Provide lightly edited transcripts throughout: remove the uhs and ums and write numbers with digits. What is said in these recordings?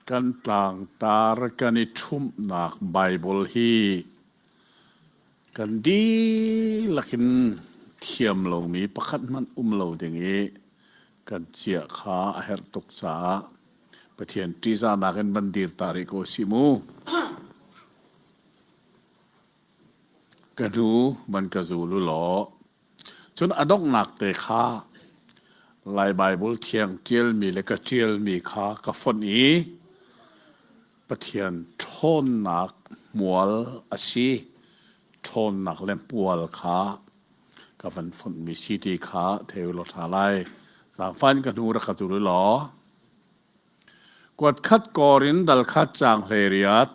Kan tlangtar kan i ṭhumhnak Baibal hi kan dihlak in thiam lomi pakhat hmanh um lo ding i kan chiah kha a herh tuk caah Pathian ṭihzahnak in van dir ta rih ko sih mu. Ka hnu van ka zul u law Cun a donghnak te kha Lai Baibal thiang ṭialmi le ka ṭialmi kha ka fonh i Pathian ṭhawnnak hmual a si. Ṭhawnnak le hmual kha ka van fonhmi si ti kha thei u law ṭha lai. Zaangfah in ka hnu rak ka zul u law. Kuatkhat kawr in dalkhat caang 18.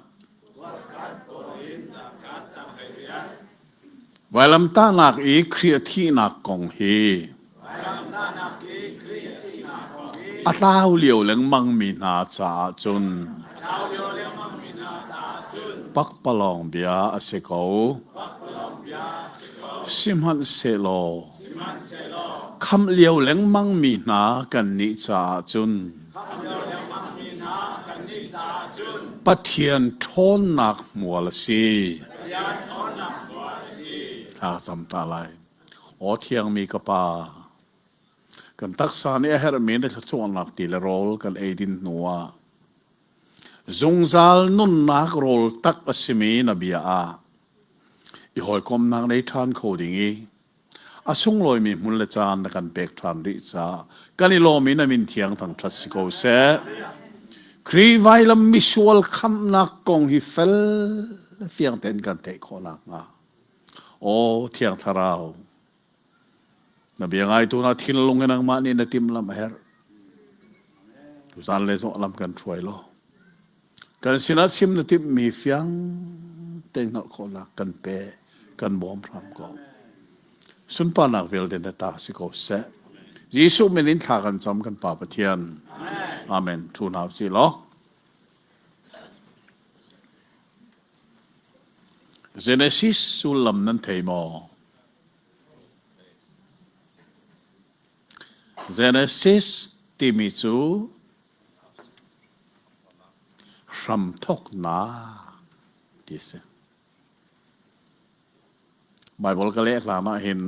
Vailamtahnak i Khrih a thihnak kong hi a tlau lio lengmangmi hna caah cun pakpalawng bia a si ko. Sihmanhsehlaw khamh lio lengmangmi hna kannih caah cun Pathian ṭhawnnak hmual a si. Thla cam ta lai. Aw thiangmi ka Pa, kan taksa nih a herhmi na thluachuahnak ti le rawl kan eidin hnuah zungzal nunnak rawl tak a simi na bia ah i hawikomhnak nei ṭhan kho ding i A sunglawimi hmun le caan na kan pek ṭhan rih caah kan i lawm i na min thiang thangṭhat si ko seh. Khrih vailam misual khamhnak kong hi fel fiang tein kan theih khawh nakhnga. Aw Thiang Thlarau, na bia ngaitu na thinlung in nangmah nih na timhlamh a herh. Tuzan le zawh lam kan hruai law. Kan sinah chim na timhmi fiang tein hngalh khawhnak kan pe, kan bawm hram ko. Sunparnak vialte na ta si ko seh. Jesuh min in thla kan cam kan Pa Pathian. Amen. Thu hna usih law. Genesis sullam nan thei maw? Genesis timi cu Hramthawknak ti a si. Baibal ka leh hlan ah hin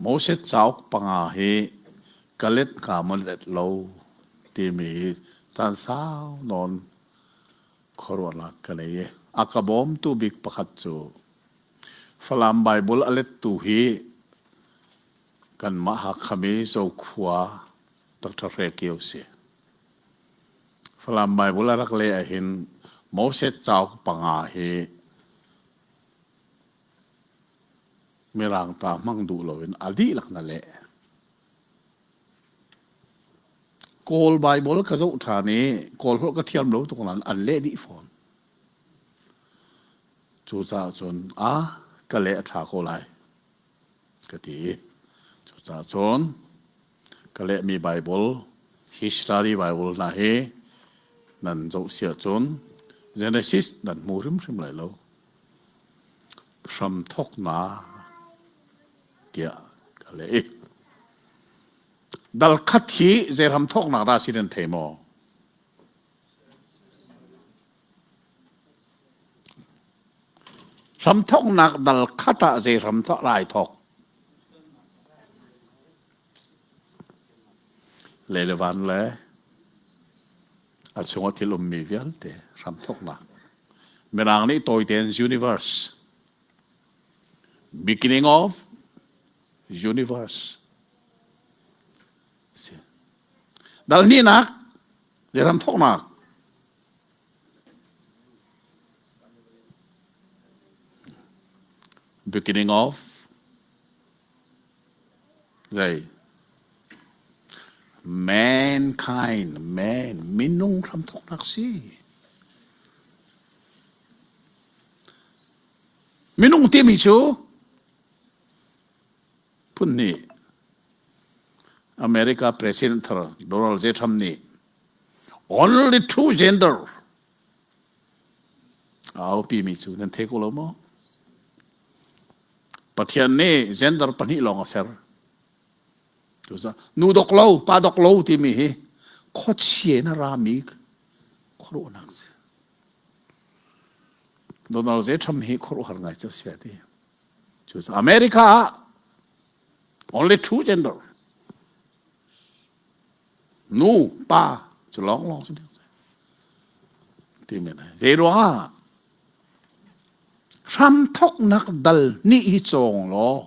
Moses cauk panga hi ka let hnga maw let lo timi hi caan sau nawn khuaruahnak ka nei i a ka bawmtu bik pakhat cu Falam Baibal a lettu hi kanmah Hakha mi Zokhua Dr. Hre Kio si. Falam Bible a rak leh ahhin Moses cauk panga hi Mirang ta hmang duh loin a dihlak na leh. Kawl Bible ka zoh ṭhan i Kawl holh ka thiam lo tuk nain an leh dih fawn. Cucaah cun a ka leh a ṭha ko lai ka ti. Cucaah cun Ka lehmi Baibal, History Bible hna hi nan zoh si ahcun Genesis nan hmu hrimhrim lai lo. Hramthawknak tiah ka leh i dal khat hi zei hramthawknak dah si nan thei maw? Hramthawknak dal khat ah zei hramthawk rai thawk? Lei le van le a chungah thil ummi vialte hramthawknak. Mirang nih tawi tein universe. Beginning of universe. Dal hnihnak, hramthawknak. Beginning of zei mankind man minung hramthawknak si minung timi cu phun hnih America President thar Donald J. Trump nih only two gender au pimi cu nan thei ko lo maw Pathian nih gender pahnih lawng a ser. Nu dok lo, pa dok lo timi hi khuachia in a rami. Khuaruahnak si. Donald J. Trump hi khuaruahhar ngai cu si ti. Cu America ah only two gender. Nu, pa cu lawng lawng si ding. Ti men ai. Zei ruang ah hramthoknak dal nih hi cawng law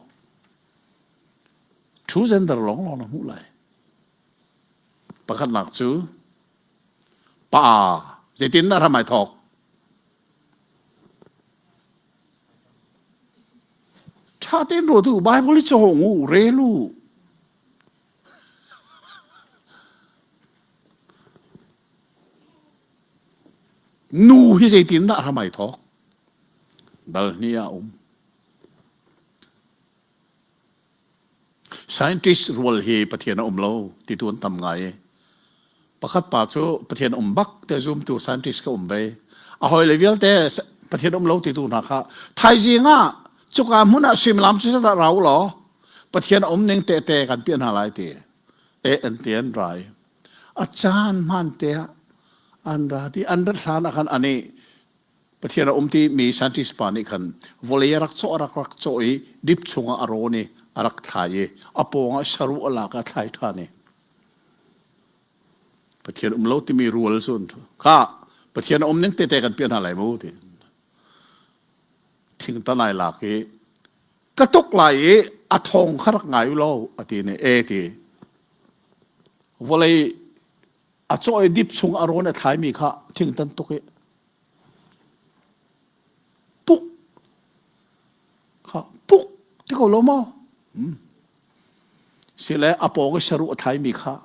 two gender lawng lawng na hmuh lai. Pakhatnak cu pa zeitin dah hram ai thawk? Ṭha tein ruat u, Bible i cawng u, rel u. Nu hi zeitin dah hram ai thawk? Dal hnih ah um. Scientist rual hi Pathian a um lo ti tu an tam ngai. Pakhat pa cu Pathian um bak te zumtu scientist ka um ve. A hawile vialte Pathian um lo ti tu hna kha thaizing ah cuka hmun ah suimilam cu dah rau law Pathian a um ning tehte kan piah hna lai ti. E an ti an rai. A caan hmaan te ah an ra ti an rat hlan ah khan ani Pathian a um ti mi scientist pa nih khan vawlei a rak cawh a rak rak cawh i dip chungah a rawn i a rak thlai i a pawng ah saruh a lak a thlai ṭhan i Pathian um lo timi rual cu kha Pathian a um ning tete kan piah hna lai mu ti thingtan ai lak i ka tuk lai i a thawng kha rak ngai u law a ti ne e ti vawlei a cawh i dip chung a rawn a thlaimi kha thingtan tuk i puk kha puk ti ko lo maw hmm. sile a pawng i saruh a thlaimi kha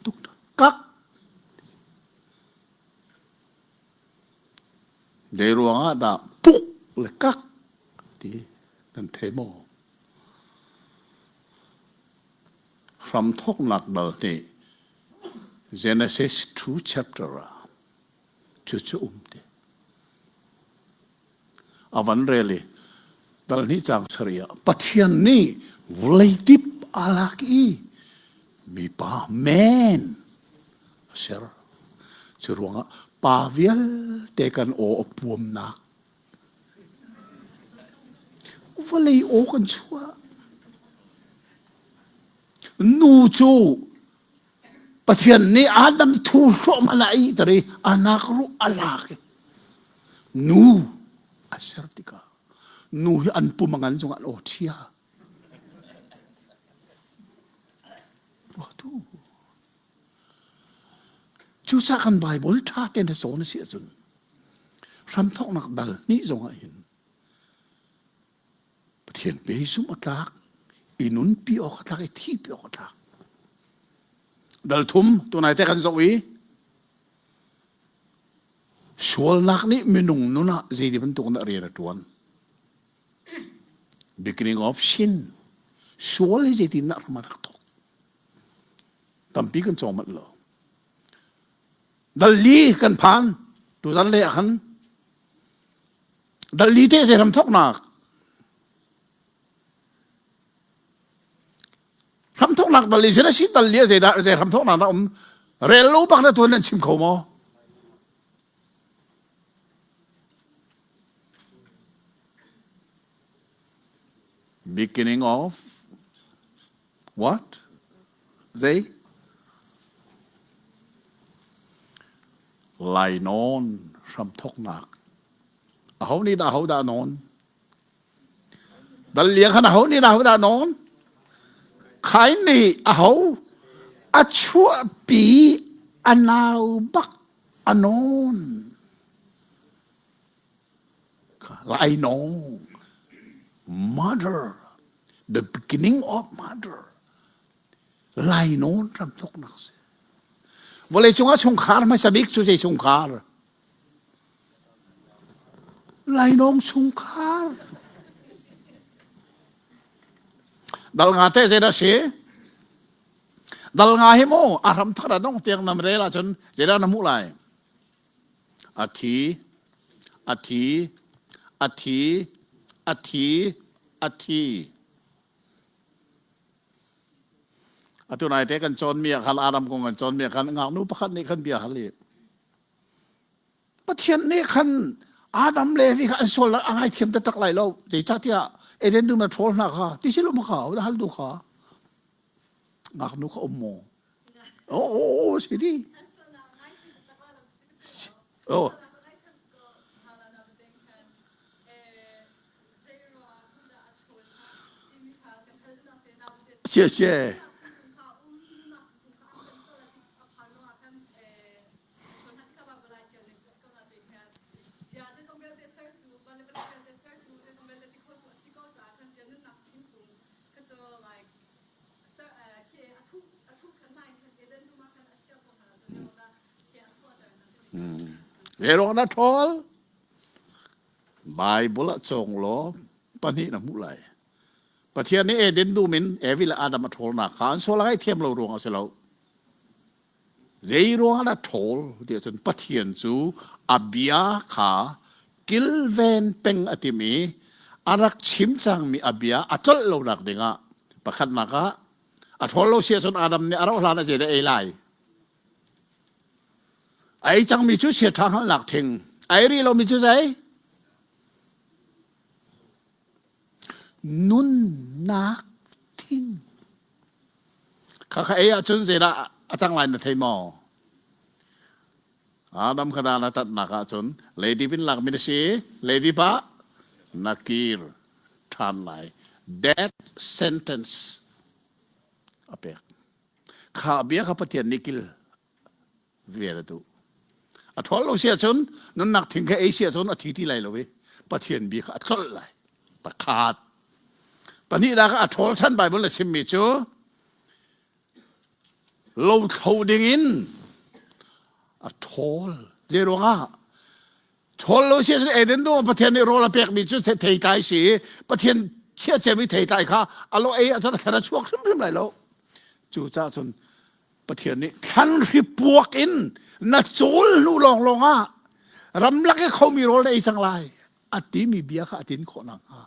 tuk kak Dei ruangah dah puk le kak ti nan thei maw? Hramthawknak dal nih Genesis 2 chapter ah cucu um ti. A van rel i dal hnih caang sarih ah Pathian nih vawlei dip aa lak i mipa man a ser. Cu ruangah pa vialte kan aw a puamnak vawlei aw kan chuah. Nu cu Pathian nih Adam thu hrawh a ih i anak ruh a lak i nu a ser tikah nu hi an pum a ngan zongah an aw ṭhia. Ruatu. Cucaah kan Bible ṭha tein a cawn a si ahcun hramthawknak dal hnih zongah hin Pathian pe zumh a tlak, i nunpi awk a tlak, i thihpi awk a tlak. Dal thum tunai te kan zoh i sualnak nih minung nun ah zei bantuk dah rian a ṭuan. Beginning of sin. Sual hi zeitin dah ram a rak thawk. Tampi kan cawng manh lo. Dal li kan phan tuzan le ah khan Dal li te zei ram thawknak hramthawknak dal li sin a si dal li zei dah zei hramthawknak dah um rel lo bak na tuan nan chim kho maw beginning of what zei lainawn hramthawknak Aho nih dah aho dah nawn? Dal liang khan aho nih dah aho dah nawn? Khain nih aho a chuahpi a nau bak a nawn. Lai nong murder the beginning of murder lainawn ramthoknak si vawlei cungah chungkhar hmasa bik cu zei chungkhar Lainawng chungkhar. Dal nga te zeidah si? Dal nga hi mu a hram thar a dong tiang nam rel ahcun zeidah na hmuh lai? A thi, a thi, a thi, a thi, a thi. Atu nai te kan cawnmi ah khan Adam kong kan cawnmi ah khan ngaknu pakhat nih khan bia hal i. Pathian nih khan Adam le Evi kha an sual a ngaithiam taktak lai lo. Zeicahtiah Eden dum na ṭhawl hna kha ti si lo ma kha hal du kha ngaknu kha um maw? Oh, oh, oh, si di. Oh. Sia sia. Zeruang na ṭhawl? Bible ah cawng law pahnih na hmuh lai. Pathian nih Eden dum in Evi le Adam a ṭhawlnak kha an sual a ngaihthiam lo ruang a si lo. Zei ruang ah dah ṭhawl ti ahcun Pathian cu a bia kha kilven peng a tim i a rak chim cangmi a bia a tlolh lonak dingah pakhatnak ah a ṭhawl lo si ahcun Adam nih a rauh hlan ah zeidah ei lai? A ei cangmi cu chiaṭha hngalhnak thing, a ei rih lomi cu zei? Nunnak thing. Khakha ei ahcun zeidah a cang lai na thei maw? Adam kha dan a tatnak ahcun leidip in lakmi na si, leidip ah na kir ṭhan lai. Death sentence a pek. Kha bia kha Pathian nih kil vel a duh. A ṭhawl lo si ahcun nunnak thing kha ei si ahcun a thi ti lai lo i Pathian bia kha a tlolh lai. Pakhat. Pahnihnak ah a ṭhawl ṭhan Bible na chimmi cu lothlo dingin a ṭhawl. Zei ruangah? Ṭhawl lo si ahcun Eden dum ah Pathian nih rawl a pekmi cu theitlai si i Pathian chiah ciami theitlai kha a lo ei ahcun a thlan a chuak hrimhrim lai lo. Cucaah cun Pathian nih thlanhri puak in na cawl hnu lawnglawng ah ramlak i khomi rawl na ei cang lai a timi bia kha a tin khawh nakhnga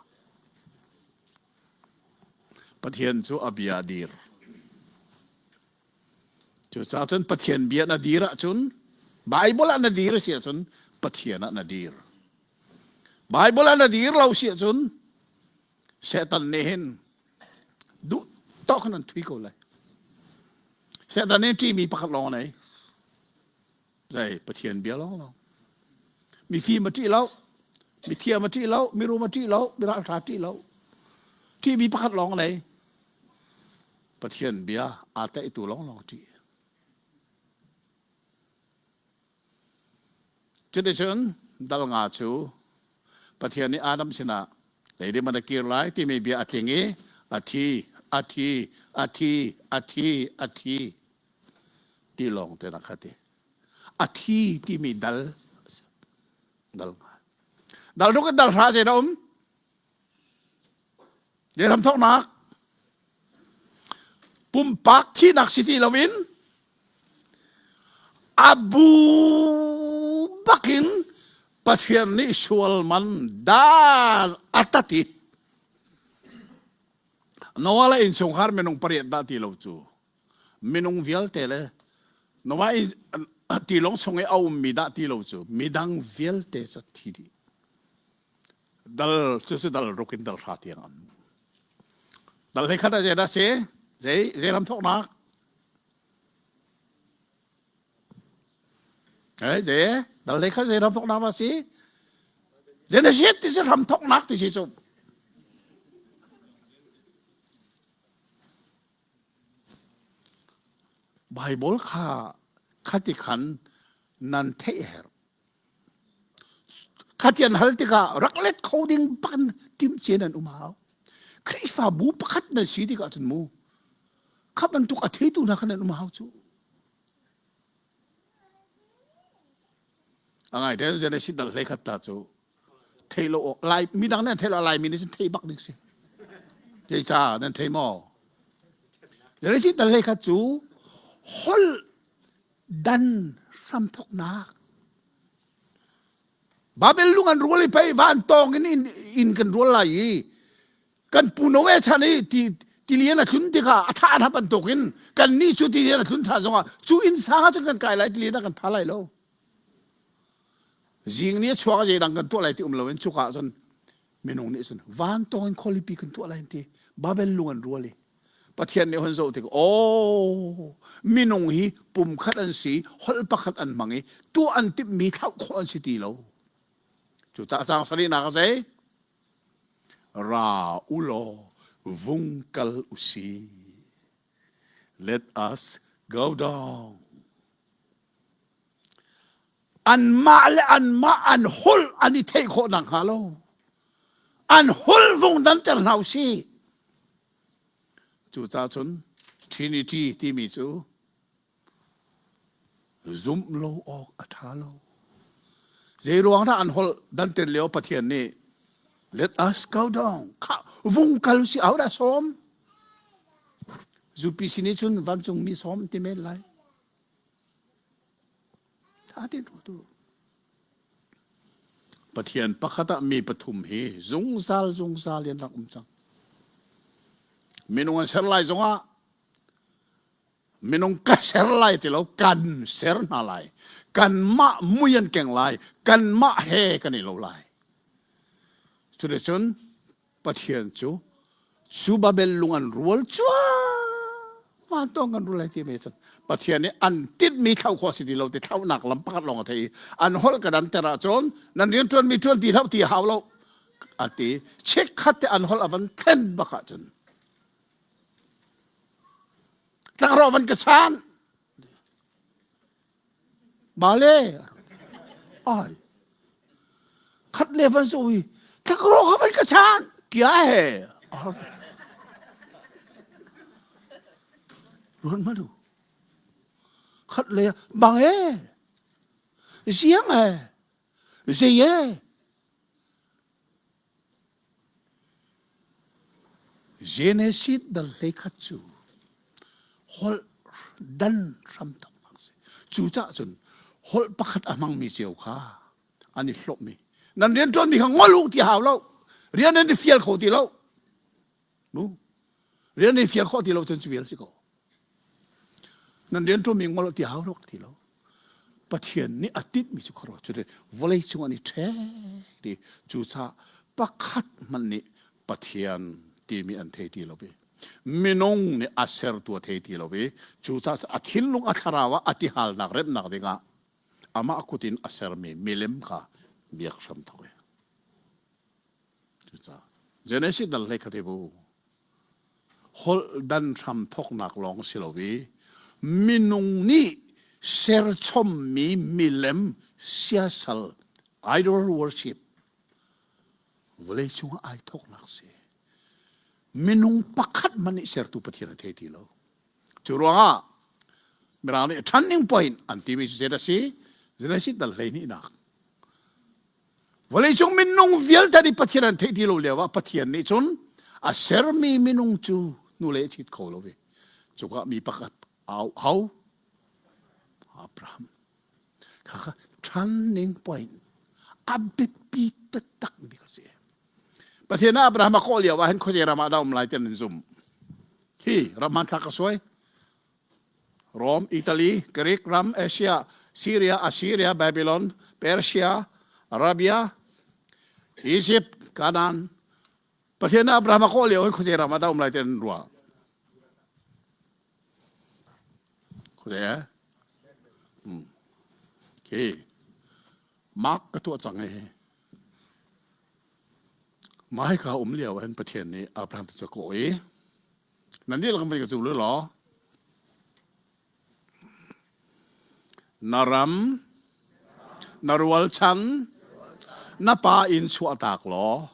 Pathian cu a bia a dir. Cucaah cun Pathian bia na dir ahcun Bible ah na dir a si ahcun Pathian ah na dir. Bible ah na dir lo si ahcun Satan nih hin duh tawk in an thui ko lai. Satan nih ṭihmi pakhat lawng a nei. Zei Pathian bia lawng lawng. Mifim a ṭih lo, mithiam a ṭih lo, mirum a ṭih lo, miralṭha a ṭih lo. Ṭihmi pakhat lawng a nei. Pathian bia aa tlaihtu lawng lawng a ṭih. Cuticun dal nga cu Pathian nih Adam sinah leidip an a kir lai timi bia a tling i a thi, a thi, a thi, a thi, a thi ti lawng te na kha ti. A thi timi dal dal nga. Dal ruk in dal hra zei na um? Zei ram thawknak? Pumpak thihnak si ti loin a bu bakin Pathian nih sual man dan a tat i Noah le innchungkhar minung pariat dah ti lo cu minung vialte le Noah in tilawng chung i a ummi dah ti lo cu midang vialte cu thi dih. Dal cu cu dal ruk in dal hra tiang an dal hlei khat ah zei dah si zei zei ram thawknak Eh, zei dal hlei khat zei ram thawknak dah si Genesis ti si ram thawknak ti si cu Bible kha khati khan nan theih herh Khati an hal tikah rak let kho ding bak in timhcia nan um hau. Khrihfabu pakhat nan si tikah cun mu kha bantuk a theitu hna kha nan um hau cu. A ngai te Genesis dal hlei khat ta cu thei lo awk lai midang nih an thei lo Laimi nih cun thei bak ding si. Zeicah nan thei maw? Genesis dal hlei khat cu holh dan hramthawknak Babel lung an rual i pei van tawng in inn kan rual lai i kan pu Noe chan i ti tilian a tlun tikah a thah hna bantukin kan nih cu tilian a tlun than zongah cu inn sang ah cun kan kai lai tilian ah kan pha lai lo. Zing ni a chuak a zeidang kan tuah lai ti um loin cuka ah cun minung nih cun vantawng in khualipi kan tuah lai an ti. Babel lung an rual i Pathian nih hun zoh tik aw minung hi pumkhat an si holh pakhat an hmang i tuah an timhmi thlauh khawh an si ti lo. Cucaah caang sarihnak a zei? Ra u law vung kal u si. Let us go down. Anmah le anmah an holh an i theih khawh nakhnga lo an holh vung danter hna u sih. Cucaah cun Trinity timi cu zumh lo awk a ṭha lo. Zei ruang dah an holh danter lio Pathian nih let us go down kha vung kal si au dah sawm zupi sin i cun vancungmi sawm ti men lai Ṭha tein ruat u. Pathian pakhat ah mi pathum hi zungzal zungzal in rak um cang. Minung an ser lai zongah minung ka ser lai ti lo kan ser hna lai. Kanmah mui an keng lai. Kanmah he kan i lo lai. Cuticun Pathian cu cu Babel lung an rual cuahmah tawng kan rual lai ti me cun Pathian nih an tinhmi thlauh khawh si ti lo ti thlauhnak lam pakhat lawng a thei i an holh ka danter ahcun nan rian ṭuanmi ṭuan ti hlah ti hau lo a ti chikkhat te an holh a van thlen bak ahcun tlangrawh van ka chan Bale ai khat le van so i thakro kha van ka chan kia he ruan ma du khat le bang e ziang e zei e Genesis dal hleikhat cu holh dan hram thoknak a si. Cucaah cun holh pakhat a hmangmi cio kha an i hlawhmi. Nan rianṭuanmi kha ngol u ti hau lo. Rian nan i fial kho ti lo. Mu. Rian nan i fial khawh ti lo cun cu vial si ko. Nan rianṭuanmi ngol ti hau lo ti lo. Pathian nih a tinhmi cu khuaruah cu vawlei cung an i ṭhek ti cucaah pakhat hmanh nih Pathian timi an thei ti lo i minung nih a sertu a thei ti lo i cucaah a thinlung a thlarau ah a tihalnak remnak dingah amah kut in a sermi milem kha biak hram thawk i cucaah Genesis dal hlei khat i bu Holh dan hram thawknak lawng si lo i minung nih serchommi milem siasal idol worship vawleicung ah ai thawknak si. Minung pakhat hmanh nih sertu Pathian a thei ti lo. Cu ruangah Mirang nih turning point an timi cu zeidah a si? Genesis dal 12 nak. Vawleicung minung vialte nih Pathian an theih ti lo lio ah Pathian nih cun a sermi minung cu hnulei a chit kho lo i cuka mi pakhat au hau Abraham khakha turning point a biapi taktak mi kha si Pathian ah Abraham a kawh lio ah hin khuazei ram ah dah um lai ti an zum hi ram hmanthlak ka suai Rome, Italy, Greek ram, Asia, Syria, Assyria, Babylon, Persia, Arabia, Egypt, Canaan. Pathian Abraham a kawh lio hin khuazei ram ah dah um lai ti an ruah. Khuazei eh? Hmm. Okay. Mark ka tuah cang hi. Mai ka um lio hin Pathian nih Abraham cu a kawh i Nan dihlak in voi ka cu law na ram na rualchan na pa inn chuahtak law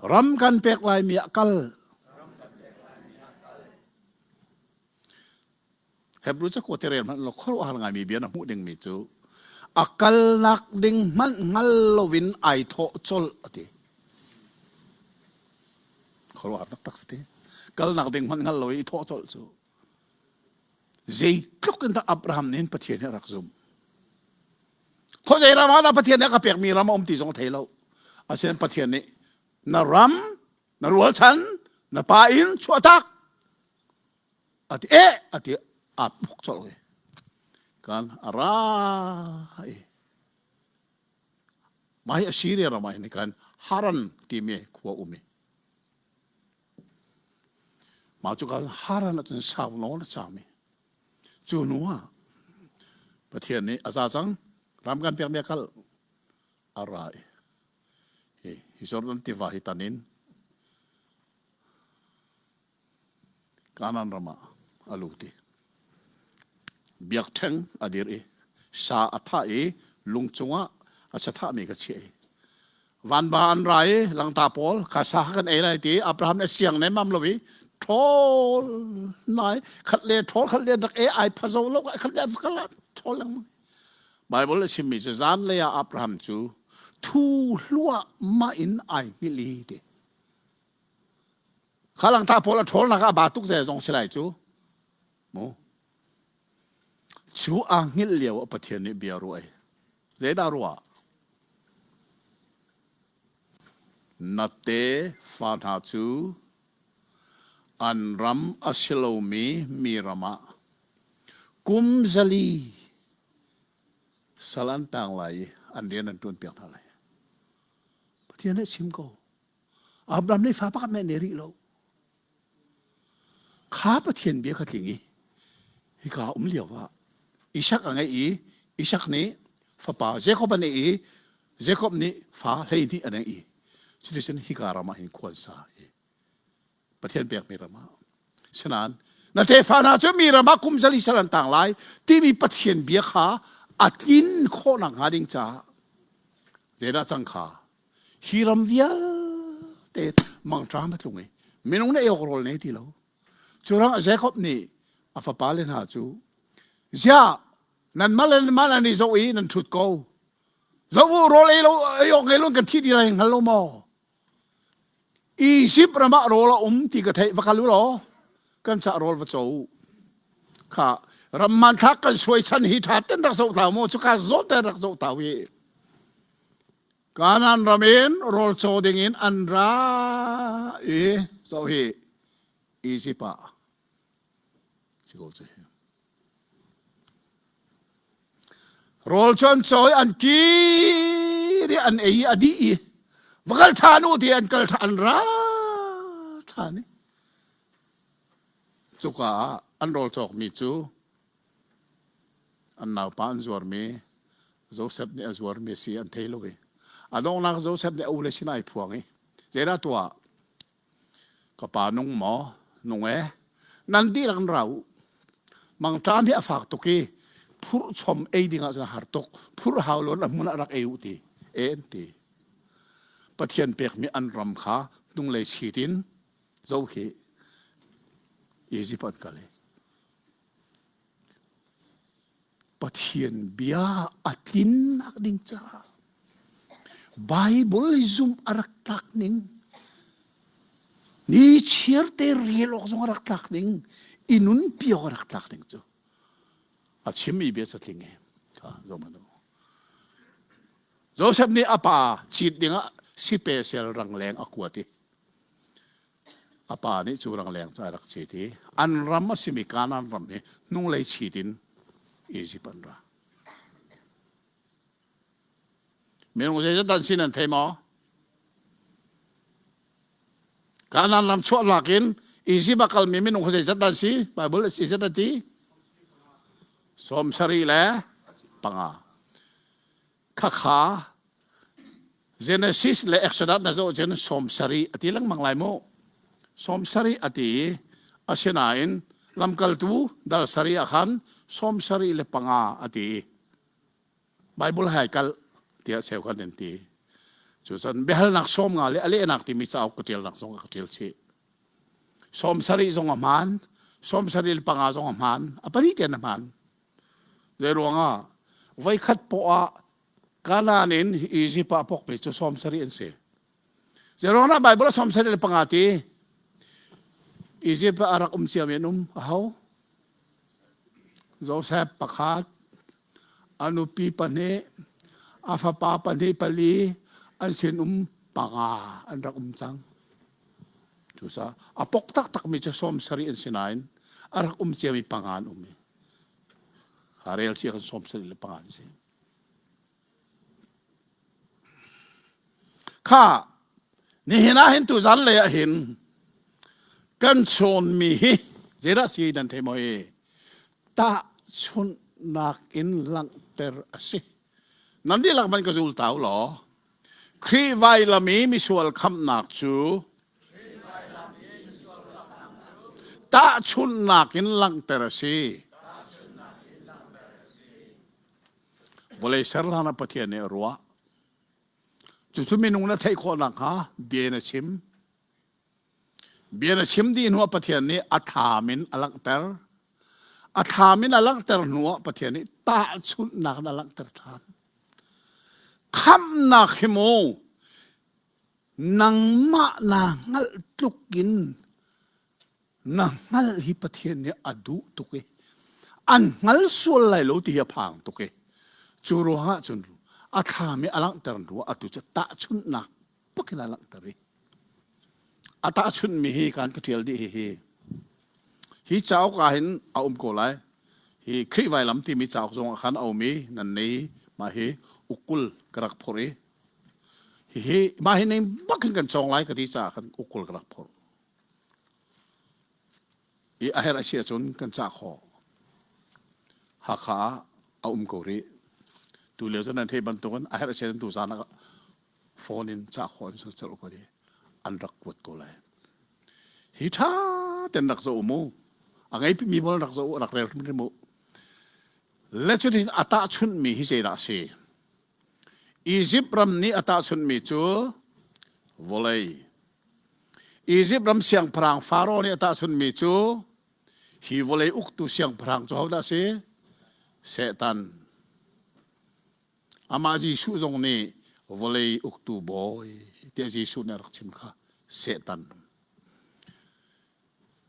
ram kan pek laimi ah kal Hebrew cakuat i rel hmanh law khuaruahhar ngaimi bia na hmuh dingmi cu a kalnak ding hmanh hngal loin ai thawh colh a ti. Khuaruahhar taktak si ti. Kalnak ding hmanh hngal lo i thawh colh cu zeitluk in dah Abraham nih Pathian hi a rak zumh. Khuazei ram ah dah Pathian nih a ka pekmi ram a um ti zong a thei lo. Asinain Pathian nih na ram, na rualchan, na pa inn chuahtak a ti eh a ti aa puk colh i kan a ra i. Mah hi Assyria ram ah hin kan Haran timi khua um i mah cu kan Haran ahcun sau nawn a caam i cu hnu ah Pathian nih a za cang ram kan pekmi a kal a ra i hi hi Jordan tiva hi tan in Kanaan ram ah a lut i biakṭheng a dir i sa a thah i lung cungah a sathahmi ka chiah i vanva an ra i langta pawl kha sa kha kan ei lai ti Abraham nih siang nemmam lo i ṭhawl nai khat le ṭhawl khat le rak e ai phazo lo khat le kala ṭhawl lengmang Bible a chimmi cu zanlei ah Abraham cu thu hluahmah in ai hngilh i ti Kha langta pawl a ṭhawlnak ah ba tuk zei zong si lai cu. Mu. Cu aa hngilh lio ah Pathian nih bia ruah ei. Zeidah ruah? Na tefa hna cu an ram a si lomi mi ram ah kum zali sal an tang lai i an rian an ṭuanpiak hna lai. Pathian nih chim ko. Abraham nih fa pakhat hmanh nei rih lo. Kha Pathian bia kha tling i hika um lio ah Isak a ngeih i Isak nih fapa Jacob a neih i Jacob nih fa 12 a neih i cuticun hika ram ah hin khua an sa i Pathian pekmi ram ah sinain na tefa hna cu mi ram ah kum zali sal an tang lai timi Pathian bia kha a tlin khawh nakhnga ding caah zeidah cang kha hi ram vialte mangṭam a tlung i minung nih ei awk rawl nei ti lo cu rangah Jacob nih a fapale hna cu ziah nanmah le nanmah nan i zoh i nan ṭhut ko zoh u rawl ei lo ei awk ngei lo kan thi dih lai hngal lo maw Izipt ram ah rawl a um ti ka theih va kal u law kan cah rawl va co u kha ram hmanthlak kan suai chan hi ṭha ten rak zoh tlau maw cuka zawn ten rak zoh tau hi Kanaan ram in rawl caw ding in an ra i zoh hi Izipt ah si ko cu hi Rawl cu an cawi an kir i an ei i a dih i va kal ṭhan u ti an kal ṭhan an ra ṭhan i cuka ah an rawl cawkmi cu an naupa an zuarmi Josef nih a zuarmi a si an thei lo i a donghnak Josef nih a ule sinah ai phuang i zeidah tuah Ka pa nung maw? Nung e. Nan dihlak in ra u. Mangṭam hi a fak tuk i phurh chom ei ding ah cun a har tuk. Phurh hau lo in a hmun ah rak ei u ti. E an ti. Pathian pekmi an ram kha hnunglei chit in zo khi Egypt an kal i Pathian bia a tlinnak ding caah Bible zumh a rak tlak ning ni chiarte rel awk zong a rak tlak ning i nunpi awk a rak tlak ning cu a chimmi bia cu tling e Joseph nih a pa cit dingah sipesel rangleng a kuat i A pa nih cu rangleng cu a rak cit i an ram a simi Kanaan ram hi hnunglei chit in Izipt an ra. Minung zeizat an sin an thei maw? Kanaan ram chuahnak in Izipt a kalmi minung kha zeizat an si? Bible zeizat a ti? 75. Khakha Genesis le Exodus na zoh cun 70 a ti lengmang lai mu. 70 a ti i asinain lamkaltu dal sarih ah khan 75 a ti i Bible hai kal tiah cheukhat an ti. Cucun biahalnak 50 le a lehnak timi cauk ka ṭialnak zong ka ṭial chih. 70 zong a hmaan, 75 zong a hmaan, a pahnih tein a hmaan. Zei ruangah voikhat poah ah Kanaan in Izipt ah pokmi cu 70 an si. Zeiruangah Bible ah 75 ti? Izipt ah a rak um ciami an um. Aho? Joseph pakhat, a nupi pahnih, a fapa pahnih pali, an sinum panga an rak um cang. Cucaah a pok taktakmi cu 70 an si nain a rak um ciami panga an um i kha rel cia kan 75 an si. Kha nihin ah hin tuzan lei ah hin kan chawnmi hi zeidah si nan thei maw hi tahchunhnak in langhter a si. Nan dihlak man ka zul ta u law Khrih vailam i misual khamhnak cu tahchunhnak in langhter a si. Vawlei ser hlan ah Pathian nih a ruah. Cucu minung na theih khawh nakhnga bia na chim. Bia na chim dih hnuah Pathian nih a thlam in a langhter. A thlam in a langhter hnuah Pathian nih tahchunhnak in a langhter ṭhan. Khamhnak hi mu nangmah naa hngalh tluk in na hngalh hi Pathian nih a duh tuk i an hngal sual lai lo ti hi a phang tuk i cu ruangah cun a thlam i a langhter hnu ah atu cu tahchunhnak bak in a langhter i a tahchunhmi hi kan ka ṭial dih hihi hi cauk ah hin a um ko lai hi Khrih vailam timi cauk zong ah khan a um i nan nei mah hi ukul ka rak phorh i hihi mah hi ning bak hin kan cawng lai ka ti caah khan ukul ka rak phorh i a herh a si ahcun kan cah khawh. Hakha ah a um ko rih. Tu lio cu nan theih bantukin a herh a si ahcun tuzaan ah phone in cah khawh an colh ko i an rak kuat ko lai. Hi ṭha ten rak zoh mu. A ngei mi bol rak zoh rak rel hrimhrim u. Le cutin a tahchunhmi hi zeidah a si? Izipt ram nih a tahchunhmi cu vawlei. Izipt ram siangpahrang Faro nih a tahchunhmi cu hi vawlei uktu siangpahrang cu hodah a si? Satan. Amah Jesuh zong nih vawlei uktu bawi tiah Jesuh nih a rak chim kha Satan.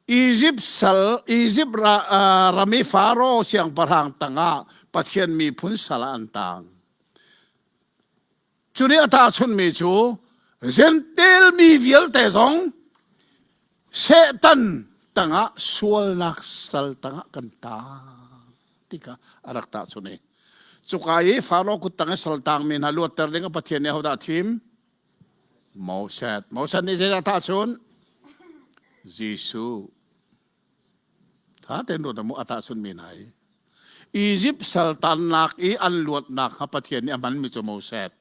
Izipt sal Izipt ram i Faro siangpahrang tangah Pathian miphun sal ah an tang. Cu nih a tahchunhmi cu Jentail mi vialte zong Satan tangah sualnak sal tangah kan tang ti kha a rak tahchunh i cuka i Faro kut tang i sal tangmi hna luatter ding ah Pathian nih ahodah a thim? Moses. Moses nih zeidah tahchunh? Jesuh. Tha tein ruat mu a tahchunhmi hna hi. Egypt saltannak i an luatnak kha Pathian nih a hmanmi cu Moses.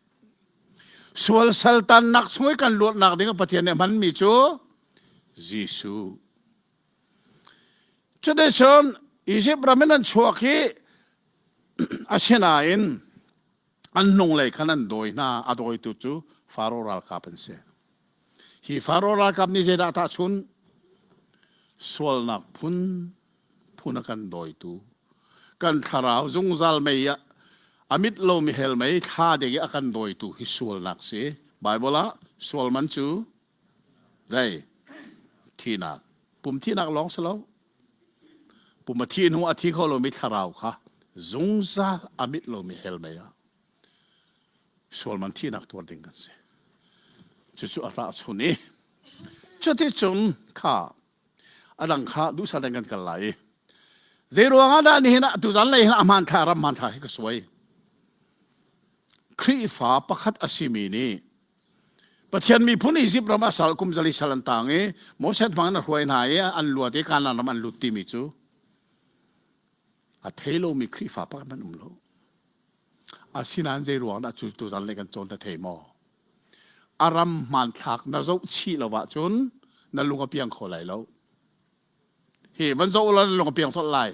Sual saltannak chung i kan luatnak ding ah Pathian nih a hmanmi cu Jesuh. Cuticun Egypt ram in an chuak i asinain an hnunglei khan an dawi hna a dawitu cu Faro ralkap an si hi Faro ralkap nih zeidah tahchun sualnak phun phun a kan dawitu kan thlarau zungzal mei ah a mit lomi hell mei thla ding i a kan dawitu hi sualnak si Bible ah sual man cu zei thinak pum thinak lawng si lo Pum a thih hnu a thi kho lomi thlarau kha zungzal a mit lomi hell mei ah sualman thihnak tuar ding kan si. Cucu a tahchun i cuticun kha a dang kha duhsah tein kan kal lai i zei ruangah dah nihin ah tuzan lei hin a hmanthlak ram hmanthlak hi ka suai. Khrihfa pakhat a simi nih Pathian miphun Izipt ram ah sal kum zali sal an tang i Moses hmang in a hruai hna i an luat i Kanaan ram an lut timi cu a thei lomi Khrihfa pakhat hmanh um lo. Asinain zei ruang dah cu tuzan le kan cawn na thei maw? A ram hmanthlak na zoh chih lo ahcun na lung a piang kho lai lo. Hi van zoh la na lung a piang colh lai.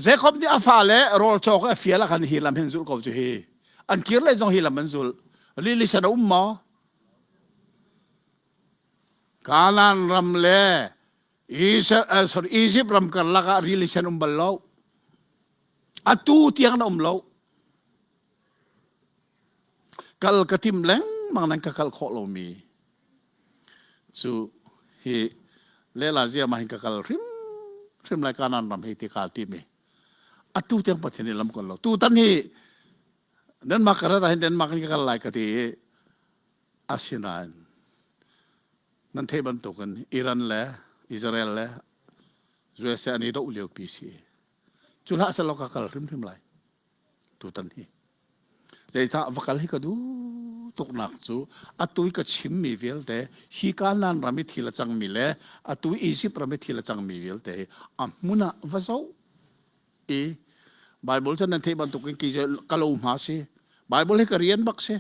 Jacob nih a fale rawl cawk a fial ah khan hi lam hin zulh ko cu hi. An kir lei zong hi lam an zulh. Lili sen a um maw? Kanaan ram le sorry, Egypt ram karlak ah rili sen um bal lo. Atu tiang na um lo. Kal ka tim lengmang nan ka kal khawh lomi cu hi lela zia ma hin ka kal hrim hrim lai kanan ram hi ti ka ti mi atu tiang Pathian nih lam kon lo tu tan hi Denmark ka rat hin Denmark in ka kal lai ka ti i asinain nan theih bantukin Iran le Israel le USA an i doh lio pi si cu hlah selaw ka kal hrimhrim lai tutan hi. Zeicah va kal hi ka duh tuknak cu atu i ka chimmi vialte hi Kanaan ram i thil a cangmi le atu i Izipt ram i thil a cangmi vialte hi a hmun ah va zoh i Bible cu nan theih bantukin kei cu ka lo hma si. Bible hi ka rian bak si.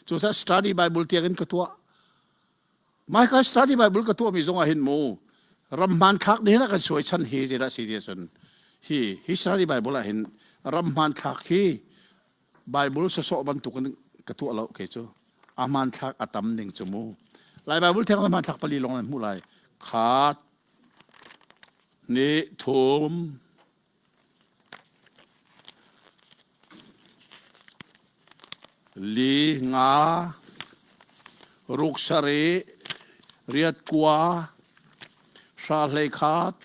Cucaah study Bible tiangin ka tuah. Maika study Bible ka tuahmi zong ah hin mu ram hmanthlak nih hin a kan suai chan hi zeidah si ti ahcun hi hi study Bible ah hin ram hmanthlak hi Bible sawsawh bantukin ka tuah lo kei cu a hmanthlak a tam ning cu mu Lai Bible theng hmanthlak pali lawng nan hmuh lai khat ni thum Li nga, ruk sarih, riat kua, hra hlei khat,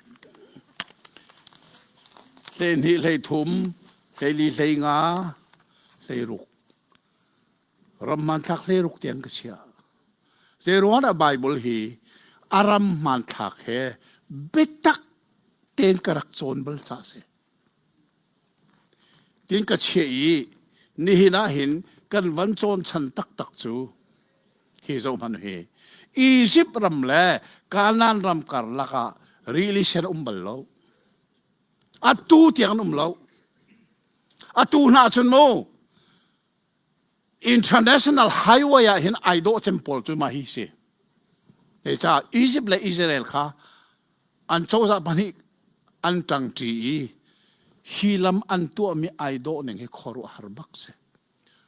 hleihnih hleithum, hleili hlei nga, hleiruk. Ram hmanthlak hleiruk tiang ka chiah. Zeiruang dah Bible hi a ram hmanthlak he biatak tein ka rak cawn bal caah a si. Tin ka chiah i nihin ah hin kan van cawn chan taktak cu hi zoh hmanh hi Egypt ram le Kanaan ram karlak ah rili sen um bal lo. Atu tiang an um lo. Atu hna cun mu international highway ah hin ai dawh cem pawl cu mah hi si. Ca Egypt le Israel kha an cozah pahnih an ṭangṭi i hi lam an tuahmi ai dawh ning hi khuaruahhar bak si.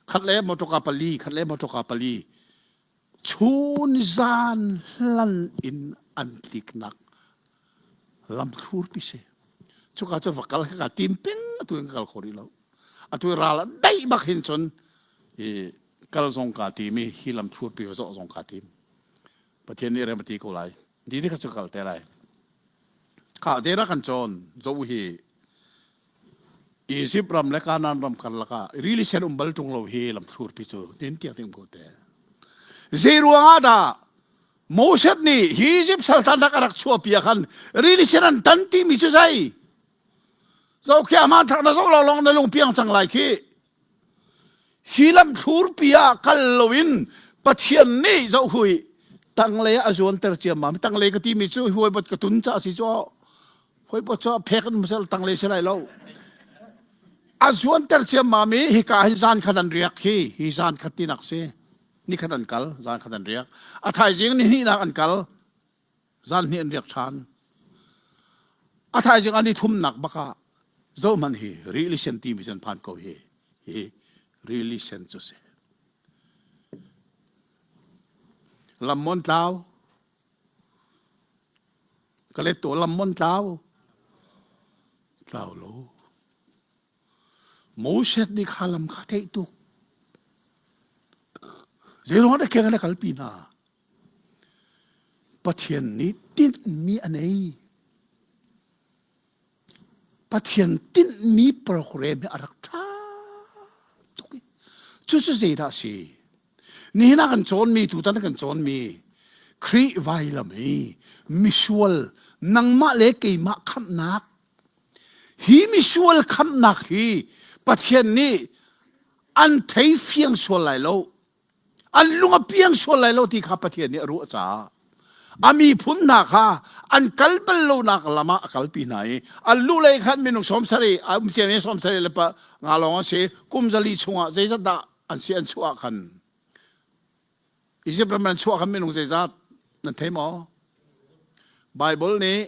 Khat le motorka pali, khat le motorka pali chun zan hlan in an tliknak lam thlurpi si. Cuka cu va kal ka tim peng atu in ka kal kho rih lo. Atu ral a daih bak hin cun i kal zong kaa tim i hi lam thlurpi va zawh zong kaa tim. Pathian nih rem a ti ko lai. Di ni kha cu kal te lai. Kha zeidah kan cawn? Zo hi Egypt ram le Kanaan ram karlak ah rili sen um bal ṭung lo hi lamthlurpi cu nin tiang um ko te. Zei ruang ah dah Moses nih hi Egypt saltan a rak chuahpi ah khan rili sen an tan timi cu zei? Zo khi aman thak na zo lo long na lung piang cang lai khi. Hi lamthlurpi ah kal loin Pathian nih zoh hui tanglei ah a zuanter ciammam. Tanglei ka timi cu huai bot ka tun ca si cu huai bot cu phek an masal tanglei si lai lo. A zuanter ciammam i hika hin zan khat an riak hi hi zan khat tinak si. Ni khat an kal, zan khat an riak. A thaizing ni hnihnak an kal. Zan hnih an riak ṭhan. A thaizing an i thumnak bak ah zohhmanh hi rili sen timi cu an phan ko hi. Hi rili sen cu si. Lam mon tlau. Ka let tu lam mon tlau. Tlau lo. Moses nih kha lam kha theih tuk. Zeiruang dah keng an kalpi hna? Pathian nih tinhmi a nei. Pathian tinhmi program hi a rak ṭha tuk i cucu zeidah a si? Nihin ah kan cawnmi tutan kan cawnmi Khrih vailam hi misual nangmah le keimah khamhnak hi misual khamhnak hi Pathian nih an thei fiang sual lai lo an lung a piang sual lai lo ti kha Pathian nih a ruah caah a miphun hna kha an kal bal lonak lam ah a kalpi hna i an lu lei khan minung sawm sarih a um ciami sawm sarih le pa nga lawng an si kum zali chungah zeizat dah an si an chuah khan Egypt ram an chuah khan minung zeizat nan thei maw Bible nih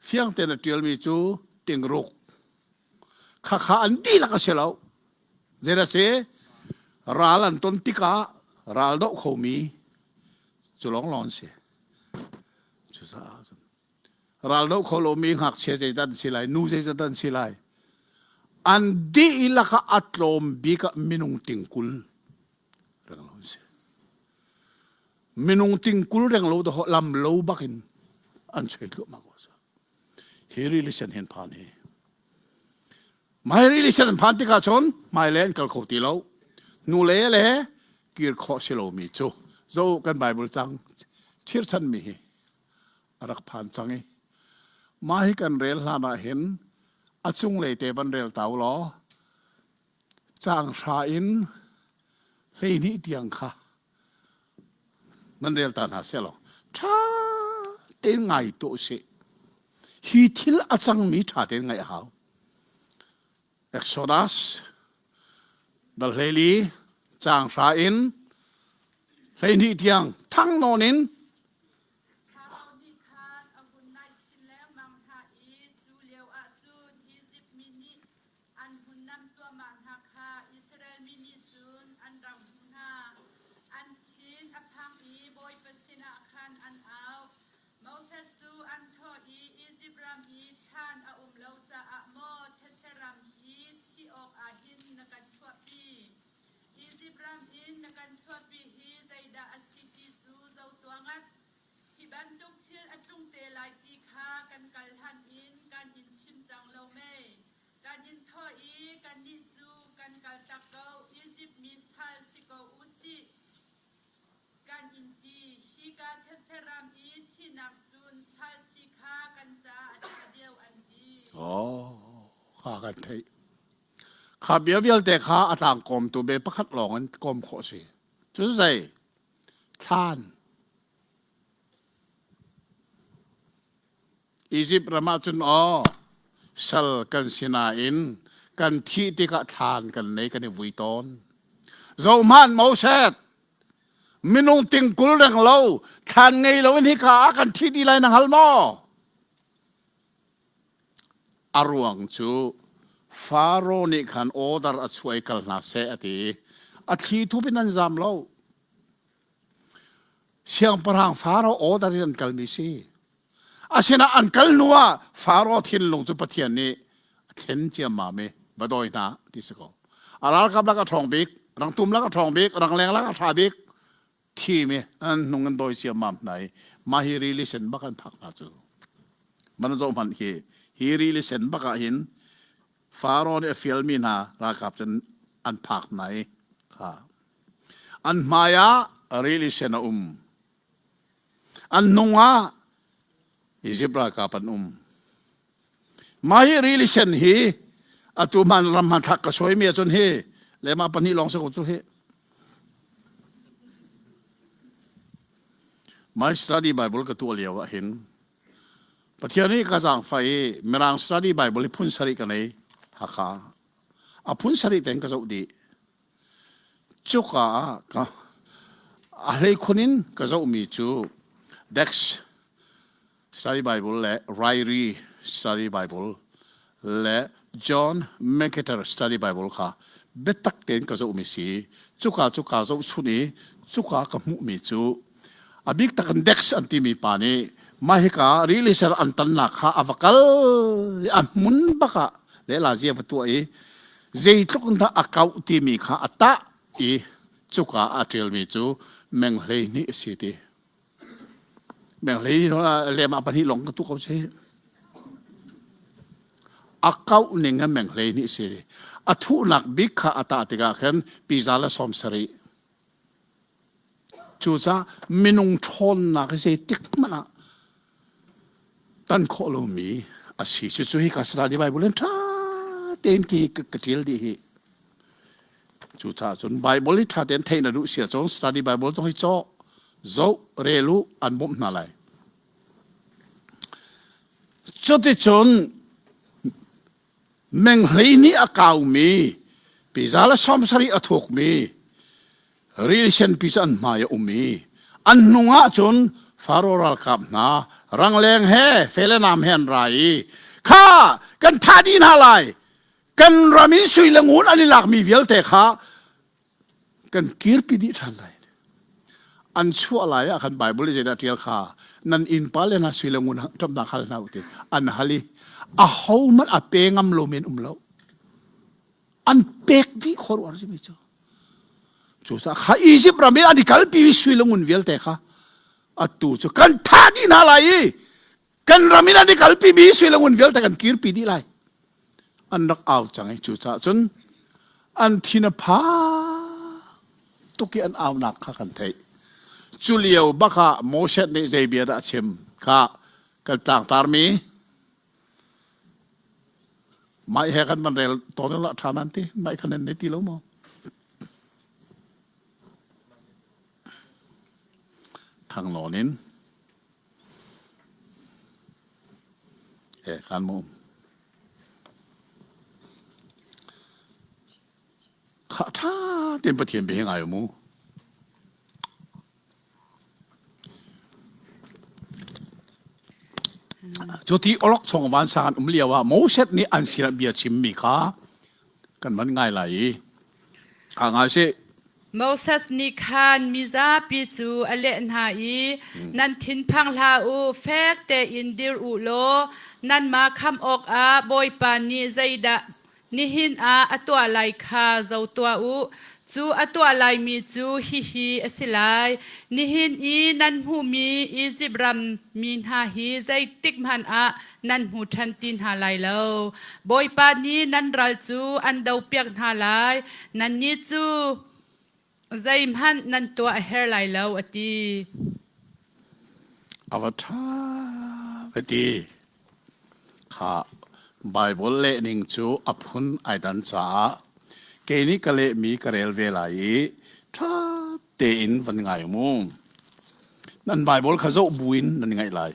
fiang tein a ṭialmi cu tingruk khakha an dihlak a si lo zei a si ral an ton tikah ral doh khomi cu lawnglawng an si cucaah ral doh kho lomi ngakchia zeidah an si lai nu zeizat an si lai an dihlak ah a tlawm bik ah minung tingkul renglo an si Minung tingkul renglo dawh lam lo bakin an choi thluahmah ko. Hi rili sen hin phan hi. Mai rili sen an phan tikah cun hmailei an kal kho ti lo. Hnulei le kir khawh si lomi cu zo kan Bible cang chirchanmi hi a rak phan cang i mah hi kan rel hlan ah hin a cunglei te van rel ta u law. Caang hra in 12 tiang kha nan rel ta hna seh law ṭha tein ngai tuah usih. Hi thil a cangmi ṭha tein ngaih a hau. Exodus dal 14 caang hra in 12 tiang thang nawn in Faro nih khan a hun naih chin lengmang hna i cu lioah cun Izipt mi nih an hun nam cuahmah hna kha Israel mi nih cun an rak hmuh hna. An thin a phang i Bawipa sinah khan an au. Moses cu an thawh i Izipt ram i thlan a um lo caah maw thetse ram hi thih awkah hin na kan chuahpi? Izipt ram in na kan chuahpi hi zeidah a si ti cu zoh tuah ngat. Hi bantuk thil a tlung te lai ti kha kan kal hlan in kan in chim cang lo mei? Kan in thawh i kannih cu kan kaltak ko, Izipt mi sal si ko u sih kan in ti. Hika thetse ram i thihnak cun sal si kha kan caah a ṭha deuh an ti. Oh, kha kan theih. Kha bia vialte kha a tlangkawmtu be pakhat lawng in kawm khawh a si. Cu zei? Thlan. Izipt ram ah cun aw sal kan si nain kan thih tikah thlan kan nei kan i vui tawn. Zohhmanh Moses minung tingkul reng lo thlan ngei lo in hika ah kan thi dih lai na hngal maw? A ruang cu Faro nih khan order a chuah i kal hna seh a ti i a thli thup in an zam lo. Siangpahrang Faro order in an kalmi si. Asinain an kal hnu ah Faro thinlung cu Pathian nih a thlen ciammam i va dawi hna ti si ko. A ralkap lak a ṭhawng bik, rangtum lak a ṭhawng bik, rangleng lak a ṭha bik, thim i an hnung an dawi ciammam hna i mah hi rili sen bak an phak hna cu man zoh hmanh khi hi rili sen bak ah hin Faro nih a fialmi hna ralkap cun an phak hna i kha an hmai ah rili sen a um an hnung ah Izipt ralkap an um Mah hi rili sen hi atu hman ram hmanthlak ka suaimi ahcun hi lema pahnih lawng si ko cu hi. My study Bible ka tuah lio ah hin Pathian nih ka zaangfah i Mirang study Bible hi phun sarih ka nei Hakha. A phun sarih tein ka zoh dih. Cuka ah ka a hleikhun in ka zohmi cu Dex Study Bible le Ryrie Study Bible le John MacArthur Study Bible kha biatak tein ka zohmi si. Cuka cu kaa zohchun i cuka ka hmuhmi cu a bik tak in Dex an timi pa nih mah hika rili ser an tannak kha a va kal i a hmun bak ah lehla zia va tuah i zeitluk in dah a kauh timi kha a tah i cuka ah a ṭialmi cu meng 12 a si ti. Meng hlei lema pahnih lawng ka tu ko si. A kauh ning a meng 12 si. A thuhnak bik kha a tah tikah khan piza le 70. Cucaah minung ṭhawnnak hi zeitik hmanh ah tan khawh lomi a si. Cucu hi ka Study Bible in ṭha tein ki ka ṭial dih hi. Cucaah cun Bible hi ṭha tein theih na duh si ahcun Study Bible zong hi caw, zoh, rel u, an bawmh hna lai. Cuticun meng 12 a kaumi piza le 70 a thukmi rili senpi cu an hmai a um i an hnung ah cun Faro ralkap hna rangleng he fe le nam he an ra i kha kan thah dih hna lai kan ram i sui le ngun an i lakmi vialte kha kan kirpi dih ṭhan lai. An chuah lai ah khan Bible i zeidah ṭial kha nan innpa le hna sui le ngun ṭamnak hal hna u ti an hal i ahohmanh a pe ngam lomi an um lo. An pek dih khuaruahhar simi cu. Cucaah kha Izipt ram in an i kalpi mi sui le ngun vialte kha atu cu kan thah dih hna lai i kan ram in an i kalpi mi sui le ngun vialte kan kirpi dih lai. An rak au cang i cucaah cun an thin a phang tuk i an aunak kha kan theih. Cu lio bak ah Moses nih zei bia dah a chim kha kan tlangtarmi. Mai he kan van rel tawn la ṭha nan ti. Mai khan nan nei ti lo maw? Thang nawn in. E kan mu. Kha ṭha tein Pathian bia hi ngai mu. Cuti awlokchong vansang an um lio ah Moses nih an sinah bia chimmi kha kan van ngai lai i ka ngai sih. Moses nih khan mizapi cu a leh hna i, Nan thinphang hlah u, fek tein dir u law nanmah khamh awkah Bawipa nih zeidah Nihin ah a tuah lai kha zo tuah u. Cu a tuah laimi cu hihi a si lai. Nihin i nan hmuhmi Izipt ram mi hna hi zeitik hmanh ah nan hmu ṭhan ti hna lai lo. Bawipa nih nan ral cu an dopiak hna lai. Nannih cu zeihmanh nan tuah a herh lai lo, a ti. A va ṭha ka ti. Kha Baibal lehning cu a phun ai dan caah kei nih ka lehmi ka rel ve lai i ṭha tein van ngai mu. Nan Baibal kha zoh buin nan ngaih lai.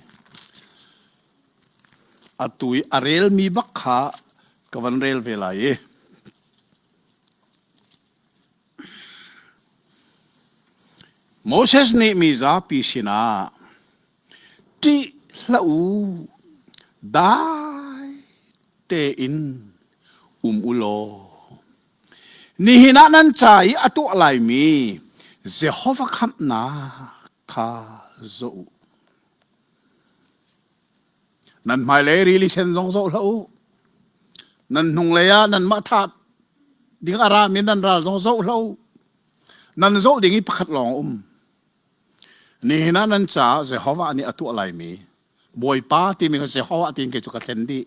Atu i a relmi bak kha ka van rel ve lai i Moses nih mi zapi sinah ṭih hlah u, dai tein um u law nihin ah nan ca i a tuah laimi Jehovah khamhnak kha zoh u. Nan hmailei rili sen zong zoh hlah u. Nan hnunglei ah nanmah thah ding a rami nan ral zong zoh hlah u. Nan zoh ding i pakhat lawng a um. Nihin ah nan caah Jehovah nih a tuah laimi Bawipa timi kha Jehovah tiin kei cu ka thlen dih.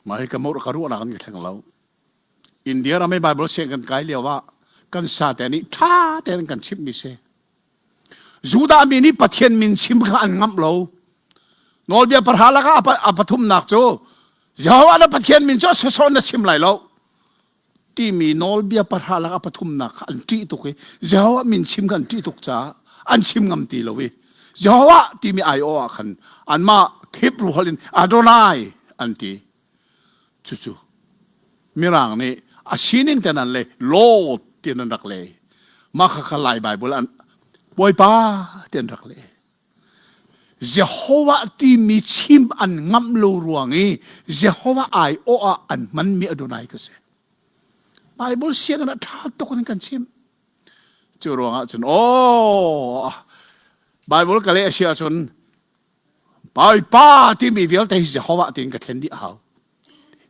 Mah hi ka ka ruahnak an ka thleng lo. India ram i Bible siang kan kai lio ah kan sate nih ṭha tein kan chimhmi si. Judah mi nih Pathian min chim kha an ngamh lo. Nawlbia pahra lakah a pathumnak cu Jehovah na Pathian min cu a sawsawh na chim lai lo timi nawlbia pahra lakah a pathumnak kha an ṭih tuk i Jehovah min chim kha an ṭih tuk caah an chim ngam ti lo i Jehovah timi aiawh ah khan anmah Hebrew holh in Adonai an ti. Cucu Mirang nih a sining ten an le Lord ti an rak le. Mah kha kha Lai Bible an Bawipa ti an rak le. Jehovah timi chim an ngamh lo ruang i Jehovah aiawh ah an hmanmi Adonai ka si. Bible sianginn ah ṭha tuk in kan chim. Cu ruangah cun aw Bible ka leh a si ahcun Bawipa timi vialte hi Jehovah tiin ka thlen dih a hau.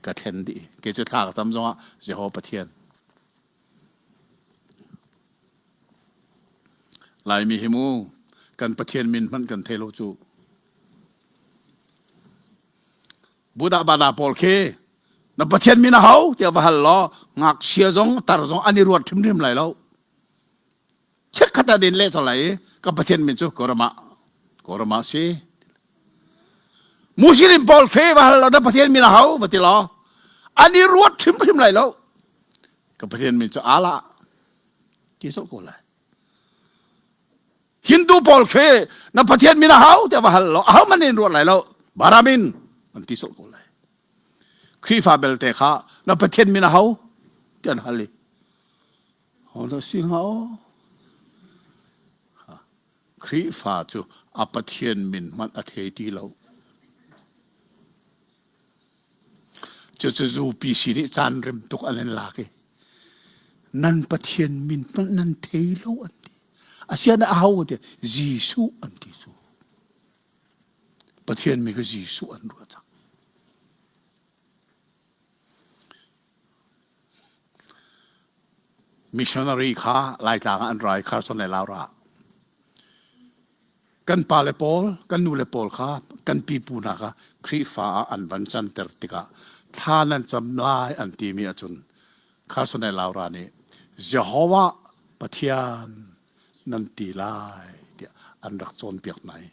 Ka thlen dih. Kei cu thla ka cam zongah Jehovah Pathian. Laimi hi mu kan Pathian min hmanh kan thei lo cu. Buddha bada pawl khi na Pathian min a ho tiah va hal law ngakchia zong tar zong an i ruat hrimhrim lai lo. Chikkhat ah din leh cang lai i ka Pathian min cu Korama Korama si. Muslim pawl khi va hal law na Pathian min a ho va ti law an i ruat hrimhrim lai lo. Ka Pathian min cu Allah ti sawh ko lai. Hindu pawl khi na Pathian min a ho tiah va hal law aho man in ruat lai lo. Baramin an ti sawh ko lai. Khrihfa belte kha na Pathian min a ho ti an hal i Hodah si hnga aw? Khrihfa cu a Pathian min hmanh a thei ti lo. Cucu UPC nih caan rem tuk an in lak i nan Pathian min hmanh nan thei lo an ti. Asian aho ti Jesuh an ti cu. Pathian mi kha Jesuh an ruah cang. Missionary kha Laitlang ah an ra i Carson le Laura. Kan pale pawl, kan nule pawl kha, kan pipu hna kha Khrihfa ah an van canter tikah thla nan cam lai an timi ahcun Carson le Laura nih Jehovah Pathian nan ti lai tiah an rak cawnpiak hna i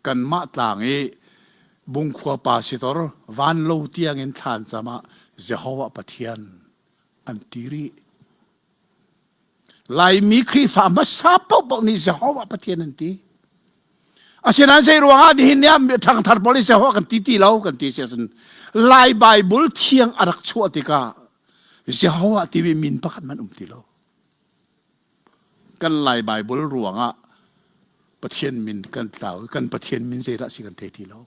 kanmah tlang i. Bungkhua pastor van lo tiangin thlan cam ah Jehovah Pathian an ti rih. Laimi Khrihfa hmasa paohpaoh nih Jehovah Pathian an ti. Asinain zei ruangah nihin ni ah ṭhangthar pawl nih Jehovah kan ti ti lo kan ti si ahcun Lai Bible thiang a rak chuah tikah Jehovah timi min pakhat hmanh um ti lo. Kan Lai Bible ruangah Pathian min kan tlau kan Pathian min zeidah si kan thei ti lo.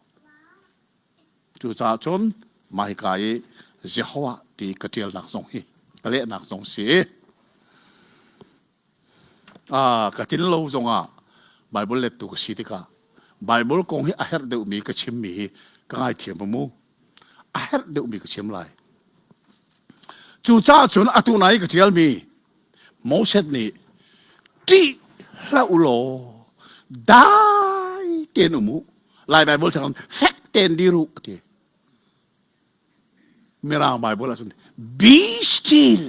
Cucaah cun mah hika i Jehovah ti ka ṭialnak zong hi ka lehnak zong si. Ah, ka tin lo zongah Bible lettu ka si tikah Bible kong hi a herh deuhmi ka chimmi hi ka ngaithiam mu. A herh deuhmi ka chim lai. Cucaah cun atu nai ka ṭialmi Moses nih ṭih hlah u law dai tein um u. Lai Bible chang fek tein dir u a ti. Mirang Bible ahcun be still.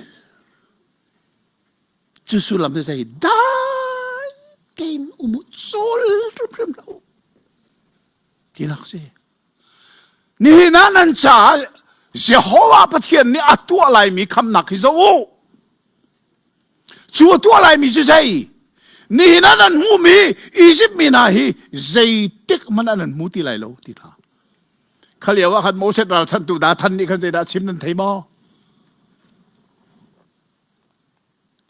Cu sullam cu zei dai tein um u cawl hrimhrim hlah u. Tinak si. Nihin ah nan caah Jehovah Pathian nih a tuah laimi khamnak hi zoh u. Cu a tuah laimi cu zei? Nihin ah nan hmuhmi Izipt mi hna hi zeitik hmanh ah nan hmu ti lai lo ti hna. Kha lio ah khan Moses ralchanhtu Dathan nih khan zeidah chim nan thei maw?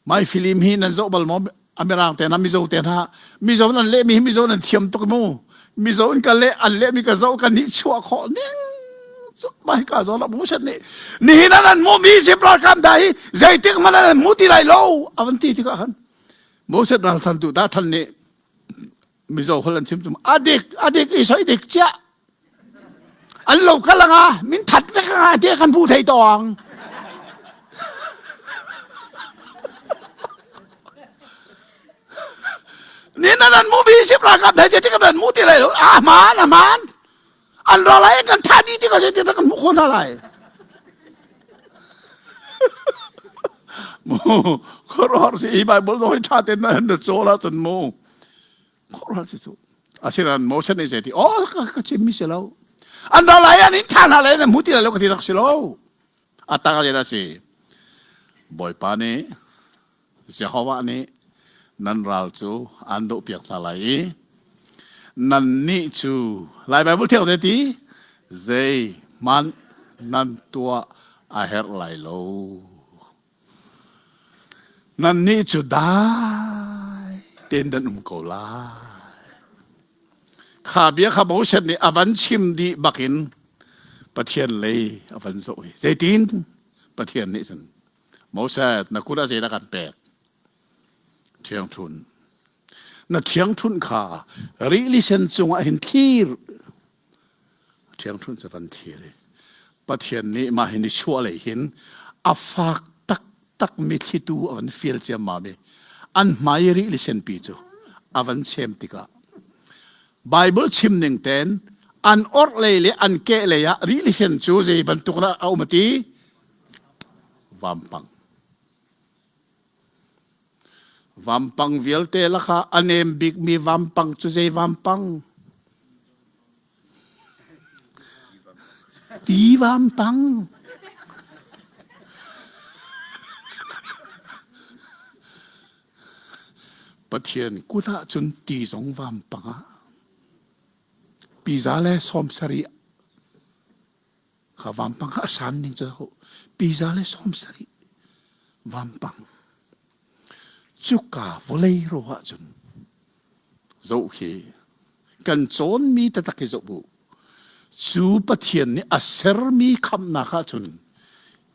Mai film hi nan zoh bal maw? A mirang te hna, Mizo te hna. Mizo nan lehmi hi Mizo nan thiam tuk mu. Mizo in ka leh, an lehmi ka zoh kan nih chuah khawh ning. Mai ka zo la mu set nih. Nihin ah nan hmuhmi Egypt ralkap hna hi zeitik hmanh ah nan hmu ti lai lo. A van ti tikah khan Moses ralchantu Dathan nih Mizo holh an chim cu a dik a dik i soi dik chiah an lo kal anga min that vek anga te kan bu thei tawng ni nan an mu bi sip ra kap thei te kan an mu ti lai lo a man a man an ra lai kan tha di ti ka se ti kan mu kho na lai mu khor si i bible do tha te na na chaw la chun mu Khuaruahhar si cu. Asinain Moses nih zei ti, oh ka, ka chimmi si lo. An ral lai an in tha hna lai na hmu ti lai lo ka ti rak si lo. A tak a si. Bawipa nih Jehovah nih nan ral cu an dohpiak hna lai i nannih cu Lai Bible thiang zei ti zei hmanh nan tuah a herh lai lo. Nannih cu dai tein nan um ko lai. Kha bia kha Moses nih a van chim dih bakin Pathian lei a van zoh i zeitin Pathian nih cun Moses na kut ah zeidah kan pek? Ṭhiangṭhunh. Na ṭhiangṭhunh kha rili sen cungah hin thlir Ṭhiangṭhunh cu van thlir i Pathian nih mah hi nichuah lei hin a fak taktak mi thlitu a van fial ciammam i an hmai i rili senpi cu a van chem tikah Bible chim ning ten an orh lei le an keh lei ah rili sen cu zei bantuk dah a um a ti vampang Vampang vialte lakah a nem bikmi vampang cu zei vampang? Ti vampang. Pathian kut ah cun ti zong vampang ah piza le 70 Kha vampang kha a san ning cu piza le 70 vampang. Cuka vawlei ro ahcun zoh khi kan cawnmi taktak hi zoh bu. Cu Pathian nih a sermi khamhnak ahcun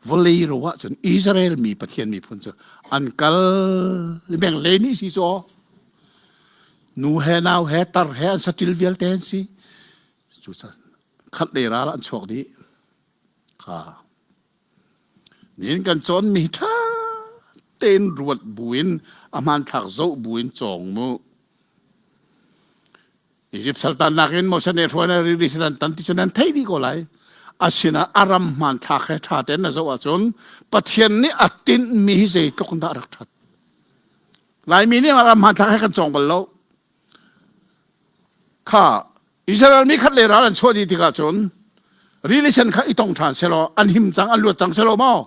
vawlei ro ahcun Israel mi Pathian miphun cu an kal meng le ni si cu nu he nau he tar he an saṭil vialte an si cu khat lei ral an chuak dih kha nin kan cawnmi ṭha tein ruat buin a hmanthlak zoh buin cawng mu Egypt saltannak in Moses nih hruai na rili sitan tan ti cu nan thei dih ko lai asina aram hmanthlak he ṭha tein na zoh ahcun Pathian nih a tinhmi hi zeitluk in dah rak ṭhat Laimi nih aram hmanthlak he kan cawng bal lo kha. Israel mi khat le ral an chuah dih tikah cun rili sen kha i tong ṭhan selaw an him cang an luat cang selaw maw?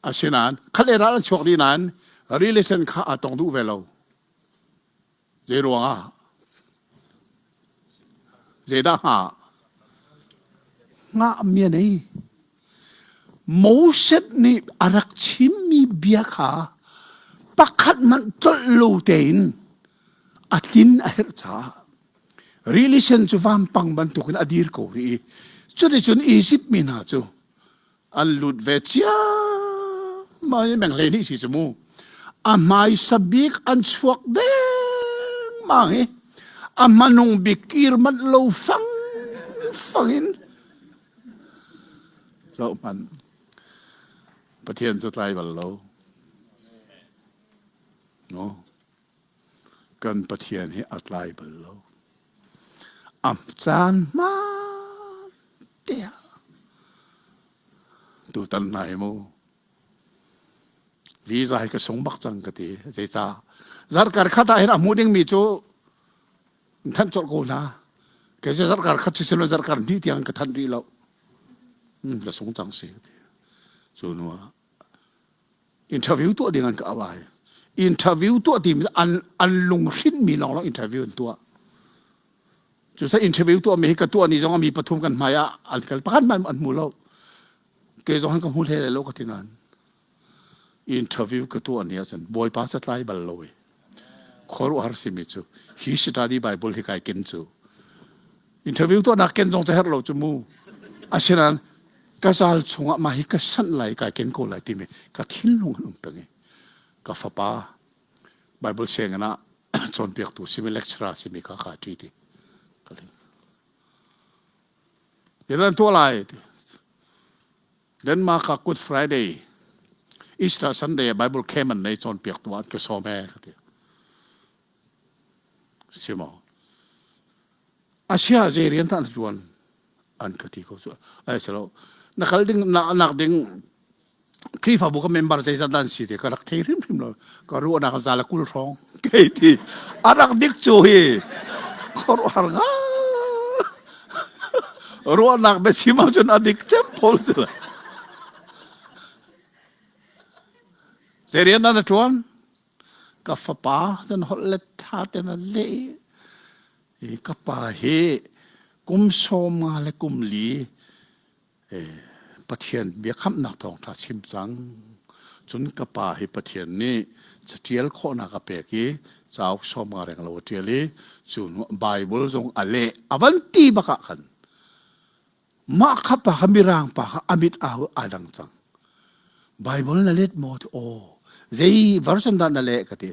Asinain khat le ral an chuak dih nain rili sen kha aa tong duh ve lo. Zei ruangah? Zeidah hnga? Hngah mi a nei. Moses nih a rak chimmi bia kha pakhat hmanh tlolh lo tein a tlin a herh caah rili sen cu vampang bantukin a dir ko rih i cuticun Izipt mi hna cu an lut ve ciammam i meng 12 si cu mu. A hmaisa bik an chuak dengmang i a hmanung bik kir manh lo fang fang in zoh hmanh. Pathian cu tlai bal lo. No. Kan Pathian hi a tlai bal lo. A caan hmaan te ah tutan hna hi mu visa hi ka sung bak cang ka ti. Zeicah? Zarkar khat ah hin a hmu dingmi cu thanh colh ko hna. Kei cu zarkar khat si lo zarkar hnih tiang ka thanh rih lo. Ka sung cang si ka ti. Cu hnu ah interview tuah ding an ka auh ai. Interview tuah timi an an lunghrin mi lawnglawng interview an tuah. Cu sa interview tuah mi hi ka tuah ni zong mi pathum kan hmai ah an kal pakhat hmanh an hmu lo. Kei zong han ka hmu hlei lo ka ti nain. Interview ka tuah ni ahcun Bawipa ca tlai bal lo i khuaruahhar simi cu hi study Bible hi kai ken cu interview tuahnak ken zong ca herh lo cu mu. Asinain ka zal chungah mah hi ka sanh lai kai ken ko lai timi ka thinlung an um peng i ka fapa Bible sianginn ah cawnpiaktu simi lecturer simi kha ka ṭi ti ka ling. Ti tuah lai ti. Denmark ah Good Friday Easter Sunday Bible camp an nei cawnpiaktu an ka sawm he ka ti. Simo. Asia zei rian dah na ṭuan? An ka ti ko cu. Ai silo. Na kal ding na nak ding Khrihfabu ka member zeizat dan si ti ka rak thei hrimhrim lo. Ka ruahnak za le 20 hrawng. Kei ti a rak dik cu hi khuaruahhar nga. Ruahnak biachim ahcun a dik cem pawl si lo. Zei rian dah na ṭuan? Ka fapa cun holh let ṭha ten a leh i ka pa hi kum 50 le kum li Pathian biakamnak thawngṭha chim cang. Cun ka pa hi Pathian nih caṭial khawhnak a pek i cauk 50 renglo a ṭial i cu hnu Baibal zong a leh a van ti bak ah khan Mah kha pa kha mirang pa kha a mit au aa dang cang. Bible na let maw ti aw zei version dah na leh ka ti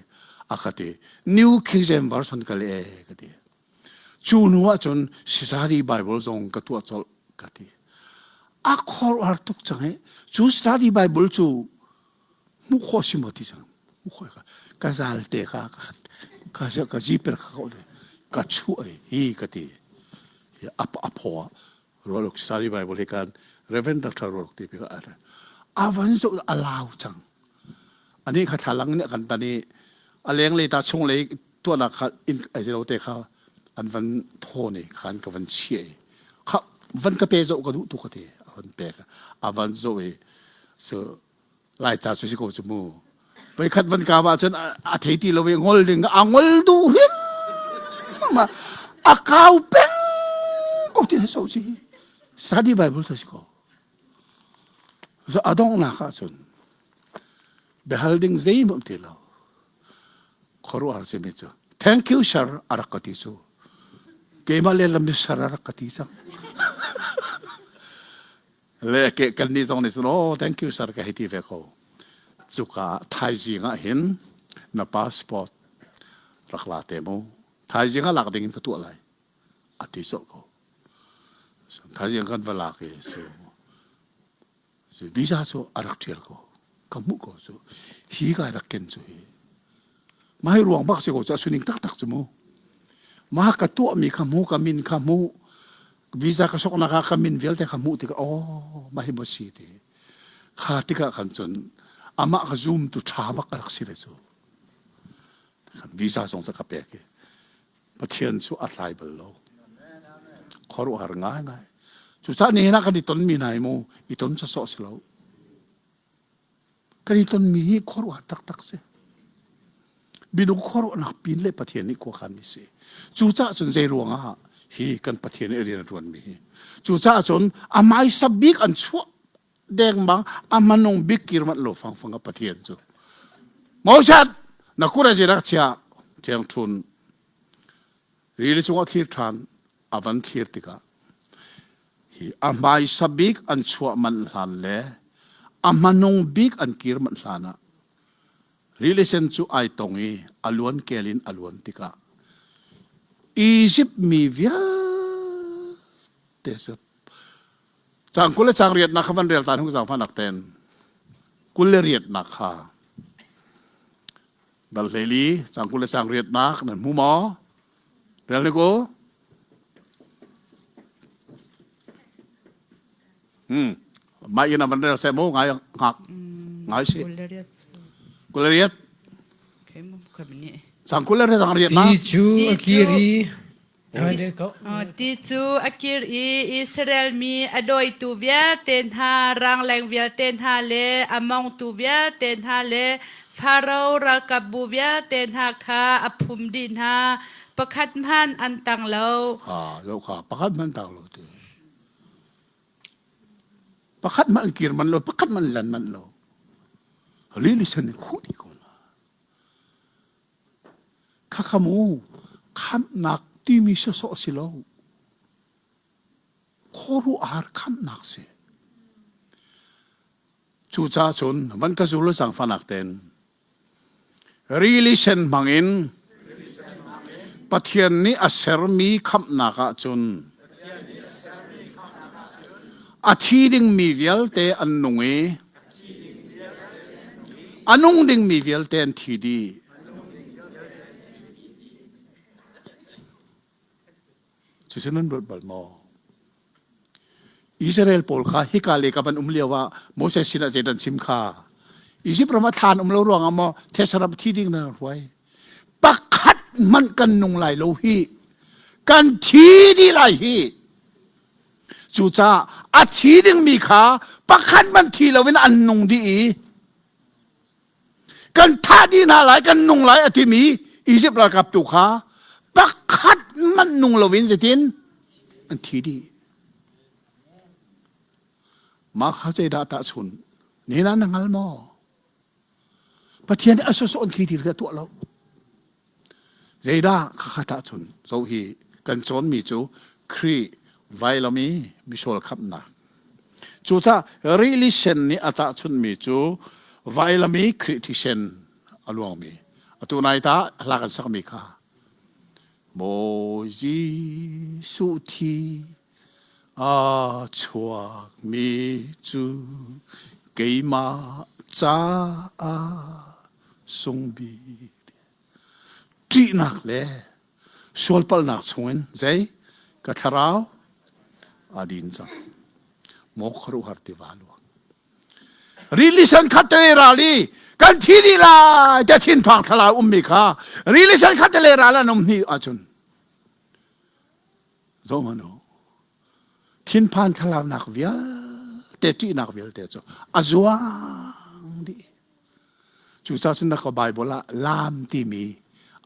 a ka ti New King James version ka leh ka ti cu hnu ah cun study Bible zong ka tuah colh ka ti a khuaruahhar tuk cang i cu study Bible cu hmuh khawh si maw ti cang hmuh khawh ka ka zal te kha ka ka zipper kha ka ka chuah hi ka ti a a phaw ah rualuk study bible hi kan Reverend Dr. Rualuk ti pi ka a van zo a lau cang ani kha thlalang nih kan tan i a leng lei ta chung lei tuahnak kha in ai lo te kha an van thawn i khan ka van chiah i kha van ka pe zoh ka duh tu ka ti a van pek a van zoh i so Laica cu si ko cu mu. Voikhat van ka ah cun a thei ti lo i ngol ding a ngol duh hrim ma a kau peng ko ti so si study bible si ko so a donghnak ah cun biahal ding zeihmanh ti lo khuaruahhar simi cu thank you sir a rak ka ti cu keimah le lam sir a rak ka ti cang Le ke kan nih zong nih cun oh thank you sir ka hei ti ve ko. Cuka thaizing ah hin na passport rak la te mu. Thaizing ah lak ding in ka tuah lai. A ti sawh ko. Thaizing kan va lak i cu visa cu a rak ṭial ko. Ka hmuh ko cu. Hi ka rak ken cu hi. Mah hi ruang bak si ko cu a suning taktak cu mu. Mah ka tuahmi kha hmu ka min kha hmu visa ka soknak ah ka min vialte kha hmuh tikah oh mah hi maw si ti kha tikah khan cun amah ka zoom tu ṭha bak a rak si ve cu visa zong cu ka pek i Pathian cu a tlai bal lo. Khuaruahhar ngaingai. Cucaah nihin ah kan i tonmi hna hi mu i ton sawsawh si lo. Kan i tonmi hi khuaruahhar taktak si. Minung khuaruahnak pin le Pathian nih khuakhanmi si. Cucaah cun zei ruangah hi kan Pathian nih rian a ṭuanmi hi. Cucaah cun a hmaisa bik an chuah dengmang a hmanung bik kir manh lo fangfang a Pathian cu. Moses na kut a rak chia ṭhiang ṭhun rili cungah thlir ṭhan a van thlir tikah hi a hmaisa bik an chuah manh hlan le a hmanung bik an kir manh hlan ah rili sen cu ai tong i a luan kel in a luan tikah Izipt mi vialte cu Cang 20 le cang riatnak kha van rel ta hnu zaangfahnak ten 28nak kha dal 14 cang 20 le cang riatnak nan hmu maw? Rel ni ko. Hmm. Mai in van rel se mo ngai ngak ngai si. 28. Cang 28 cang riatnak. Ti cu a kir i Ti cu a kir i Israel mi a dawitu vialte hna, rangleng vialte hna le a mongtu vialte hna le Faro ralkapbu vialte hna kha a phum dih hna. Pakhat hmanh an tang lo. Kha, lo kha, pakhat hmanh tang lo ti. Pakhat hmanh an kir man lo, pakhat hmanh lan man lo. Lili sen in khuh dih ko hna. Khakha mu khamhnak timi sawsawh si lo. Khuaruahhar khamhnak si. Cucaah cun van ka zul zaangfahnak ten rili sen hmangin Pathian nih a sermi khamhnak ahcun a thi dingmi vialte an nung i A nung dingmi vialte an thi dih. Cucu nan ruat bal maw? Israel pawl kha hika le ka ban um lio ah Moses sinah zei dan chim kha Egypt ram ah thlan um lo ruangah maw thesa ram thi ding nan hruai pakhat hmanh kan nung lai lo hi kan thi dih lai hi Cucaah a thi dingmi kha pakhat hmanh thi loin an nung dih i kan thah dih hna lai kan nung lai a timi Izipt ralkap tu kha pakhat hmanh nung loin zeitin an thi dih. Mah kha zeidah tahchun? Nihin ah na hngal maw? Pathian nih a sawsawh khi thil kha tuah lo. Zeidah khakha tahchun zo hi kan cawnmi cu Khrih vailam i misual khamhnak. Cucaah rili sen nih a tahchunhmi cu vailam i Khrih thisen a luangmi. Atu nai ta hla kan sakmi kha Mawi Jesuh thi A chuakmi cu keimah caah sung bik. Ṭihnak le sualpalhnak chungin zei ka thlarau aa din cang. Maw khuaruahhar tiva luang. Rili sen khat te ral i kan thi dih lai te thinphang thlarau ummi kha rili sen khat te le ral an um hni ahcun Zohhmanh u. Thinphan thlalaunak vialte, ṭihnak vialte cu a zuang dih. Cucaah cun na ka Bible ah laam timi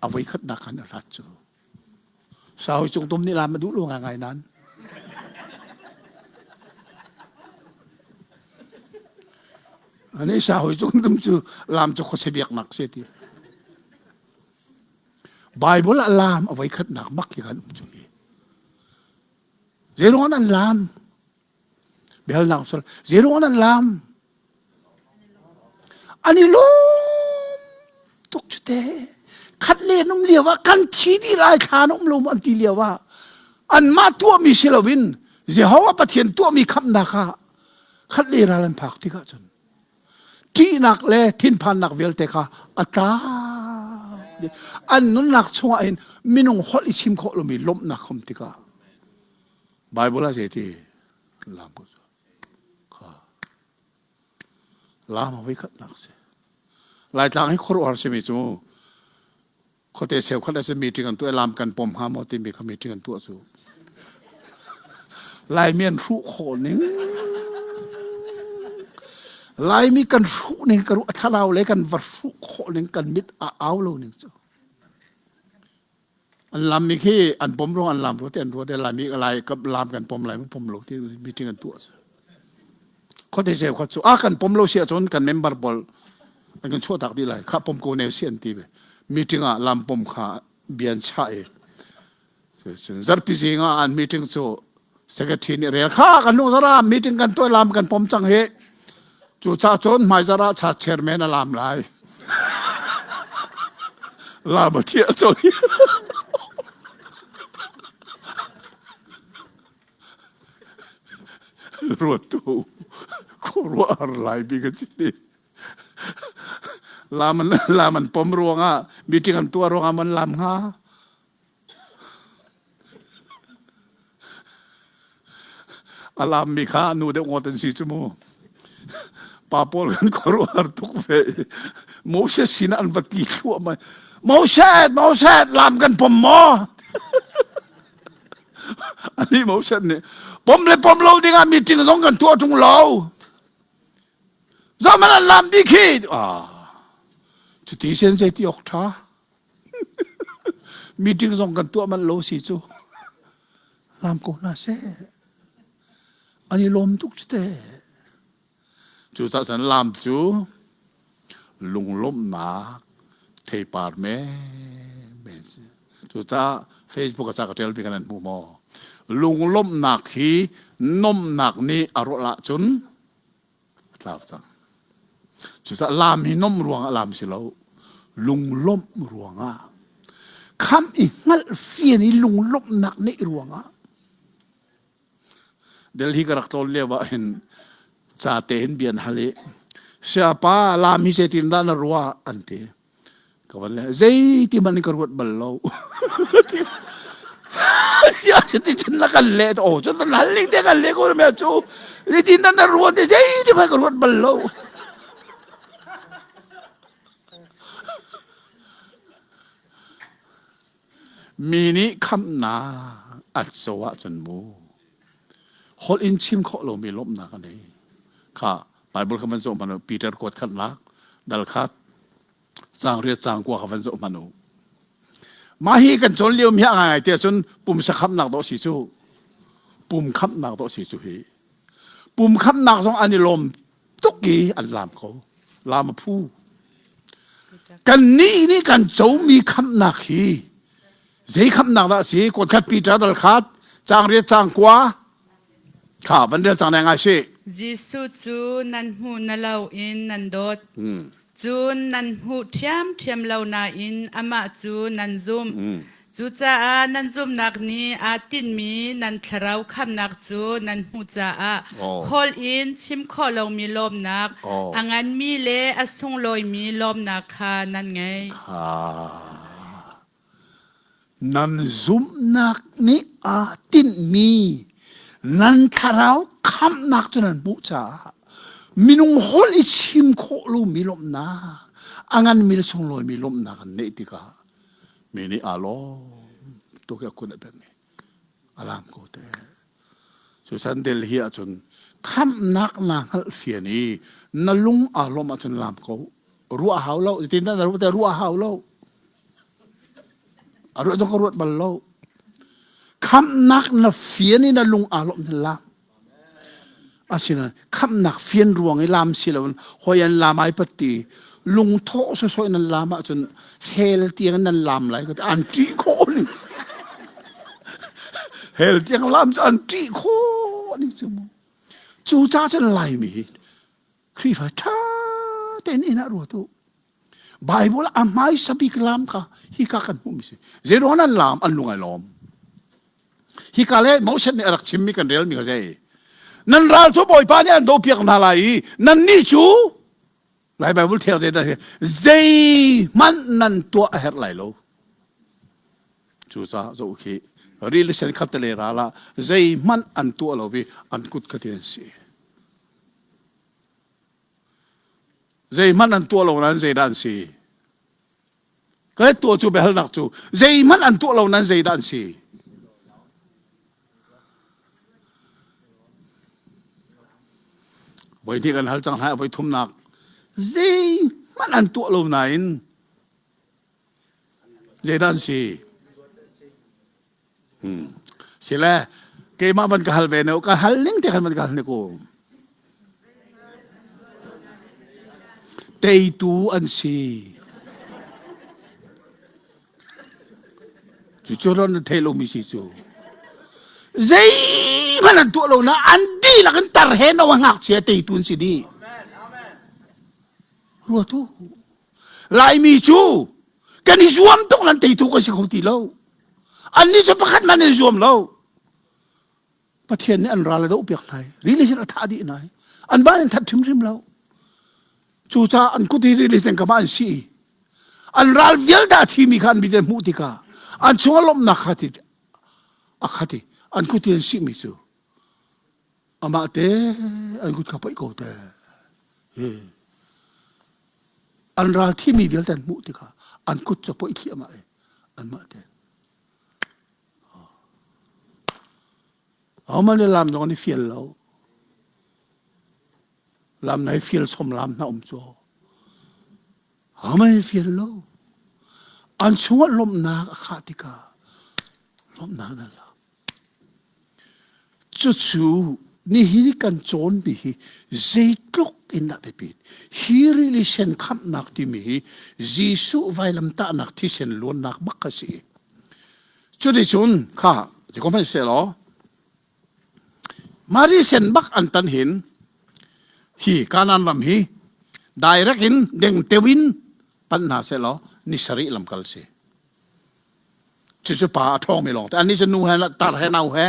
a voikhatnak khan a hlat cu. Saui cungtum nih laam a duh lo ngaingai nain. Ani saui cungtum cu laam cu khuase biaknak si ti. Bible ah laam a voikhatnak mak hi kan um cu hi. Zeiruang an laam? Biahalnak sal. Zeiruang an laam? An i lawm tuk cu te. Khat le um lio ah kan thi dih lai thla na um lo an ti lio ah anmah tuahmi si loin Jehovah Pathian tuahmi khamhnak ah khat le ral an phak tikah cun ṭihnak le thinphannak vialte kha a tlau an nunnak chungah hin minung holh i chim khawh lomi lawmhnak um tikah Bible ah zeiti lam ko cu kha lam a voikhatnak si Laitlang hi khuaruahhar simi cu khuate cheukhat ah meeting an tuah lam kan pom hnga maw timi kha meeting an tuah cu. Laimi an hruh khawh ning. Laimi kan hruh ning ka ruah thlarau le kan va hruh khawh ning kan mit a au lo ning cu. An lam mi khi an pom ruang an lam ruat an ruat Laimi lai lam kan pom lai pom lo ti meeting an tuah. Khote se kho cu a kan pom lo si ahcun kan member pawl an kan chuah tak dih lai kha pom ko ne si an ti ve. Meeting ah lam pom kha bian chah i Zarhpi zing ah an meeting cu secretary nih rel kha kan lung zara meeting kan tuah lam kan pom cang hi cu ca cun hmai zara cha chairman a lam lai lam a thiah cun ruat tu khuaruahhar lai bik a si Lam an, lam an pom ruangah meeting an tuah ruangah man lam hnga. A lam mi kha nu deuh ngawt an si cu mu. Pa pawl kan khuaruahhar tuk ve. Moses sinah an va ti thluahmah. Moses, Moses, lam kan pom maw? Ani Moses nih pom le pom lo dingah meeting zong kan tuah ṭung lo. Zaman an lam dih khi. Ah. Cuti sen zei ti awk ṭha. Meeting zong kan tuah manh lo si cu. Lam ko hna seh. An i lawm tuk cu te. Cucaah cun lam cu lunglawmhnak theipar men si. Cucaah Facebook a ca ka ṭial mi kan an hmu maw? Lunglawmhnak hi nomhnak nih a ruah ahcun a tlau cang. Cucaah laam hi nomh ruangah laam si lo, lunglawmh ruangah khamh i hngalh fian i lunglawmhnak neih ruangah Delhi ka rak tlawn lio ah hin ca te hin bia an hal i siapa laam hi zeitin dah na ruah an ti. Ka van le zeiti hmanh in ka ruat bal lo. Sia ti cun na kan leh o cun na hal ning te kan leh ko me cu zeitin dah na ruat ti zeiti hmanh ka ruat bal lo. Mi nih khamhnak an co ahcun mu holh in chim khawh lomi lawmhnak a nei. Kha Bible kha van zoh hmanh u Peter kuat khatnak dal khat caang riat caang kua kha van zoh hmanh u. Mah hi kan cawn lio mi a ngai te cun pumsa khamhnak dawh si cu pum khamhnak dawh si cu hi pum khamhnak zong an i lawm tuk i an laam ko laam a phu kan nih nih kan comi khamhnak hi zei khamhnak dah a si kuat khat Peter dal khat caang riat caang kua Kha van rel cang ngai si. Jesuh cu nan hmuh na loin nan dawt. Cun nan hmuh ṭhiamṭhiam lo nain amah cu nan zumh. Cucaah nan zumhnak nih aa tinhmi nan thlarau khamhnak cu nan hmuh caah holh in chim khawh lomi lawmnak, a nganmi le a sunglawimi lawmnak kha nan ngei. Nan zumhnak nih aa tinhmi nan thlarau khamhnak cu nan hmuh caah minung holh i chim khawh lomi lawmhnak, a nganmi le sunglawimi lawmhnak an neih tikah mi nih aa lawm tuk i a kun a pek i a laam ko te. Cucan Delhi ahcun khamhnak naa hngalh fian i na lung aa lawmh ahcun laam ko. Ruah hau lo. Tin na ruah te ruah hau lo. A ruah zong ka ruat bal lo. Khamhnak na fian i na lung aa lawmh na laam. Asinain khamhnak fian ruang i laam si loin hoi an laam ai pat ti lungthawh sawsawh in an laam ahcun hell tiang in nan laam lai ka ti an ṭih khawh ning hell tiang laam cu an ṭih khawh ning cu mu cu ca cun Laimi hi Khrihfa ṭha tein inn ah ruat u Bible a hmaisa bik lam kha hika kan hmuhmi si. Zeiruang nan lam an lung ai lawm. Hika le Moses nih a rak chimmi kan relmi kha zei. Nan ral cu Bawipa nih an dopiak hna lai i nan nih cu Lai Bible theo te zeihmanh nan tuah a herh lai lo. Cucaah zoh khi rili sen khat le ral ah zeihmanh an tuah lo i an kut kha ti an si. Zeihmanh an tuah lo nain zeidah an si? Ka tuah cu biahalnak cu zeihmanh an tuah lo nain zeidah an si? Voi hnih kan hal cang hna voi thumnak zeihmanh an tuah lo nain zeidah an si? Hmm. Sile keimah van ka hal ve ne ka hal ning te khan van ka hal ne ko. Teitu an si. Cucu ron na thei lomi si cu. Zeihmanh an tuah lo na an dihlak in tar he no a ngakchia teitu an si dih. Ruatu. Laimi cu kan i zuam tuk nan teitu kan si kho ti lo. Annih cu pakhat man in zuam lo. Pathian nih an ral a doh piak hna i rili sin a thah dih hna i an ban in that hrimhrim lo. Cucaah an kut hi rili sin kam ah an si i an ral vialte a thimi kha an mit in hmuh tikah an chungah lawmhnak kha ti a khat i an kut i an sihmi cu amah te an kut kha paih ko te. An ral thimi vialte an hmuh tikah an kut cu poih thliahmah i anmah te. Ahohmanh nih lam zong an i fial lo. Lam na i fial som lam hna um cu. Ahohmanh i fial lo. An chungah lawmhnak a khah tikah lawmhnak na lak. Cucu nihin i kan cawnmi hi zeitluk in dah biapit. Hi rili sen khamhnak timi hi Jesuh vailamtahnak thisen luannak bak kha si. Cuticun kha ko hmanh seh law Mari sen bak an tan hin hi Kanaan ram hi direct in dengteo in pan hna seh law ni sarih lamkal si. Cucu pa a ṭhawngmi lawng te. Annih cu nu he tar he nau he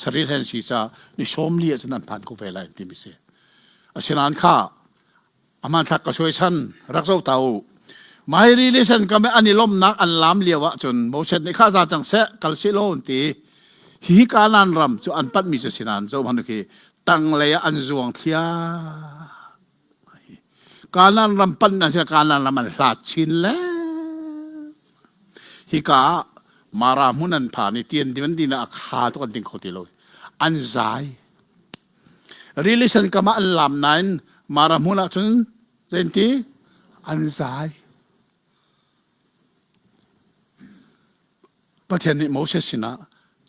sarir he an si caah ni sawm li ah cun an phan ko ve lai timi si. Asinain kha a hmanthlak ka suai chan rak zoh ta u. Mai rili sen kam i an i lawmhnak an laam lio ah cun Moses nih kha za cang seh kal sih law an ti. Hihi Kanaan ram cu an panhmi cu si nain zoh hmanh khi tanglei ah an zuang thliah. Kanaan ram panh nan si Kanaan ram an hlat chin le hika ah Mara hmun an phan i tian din din ah a kha tuk an ding kho ti lo an zai rili sen kam ah an lam nain Mara hmun ah cun zeinti an zai Pathian nih Moses sinah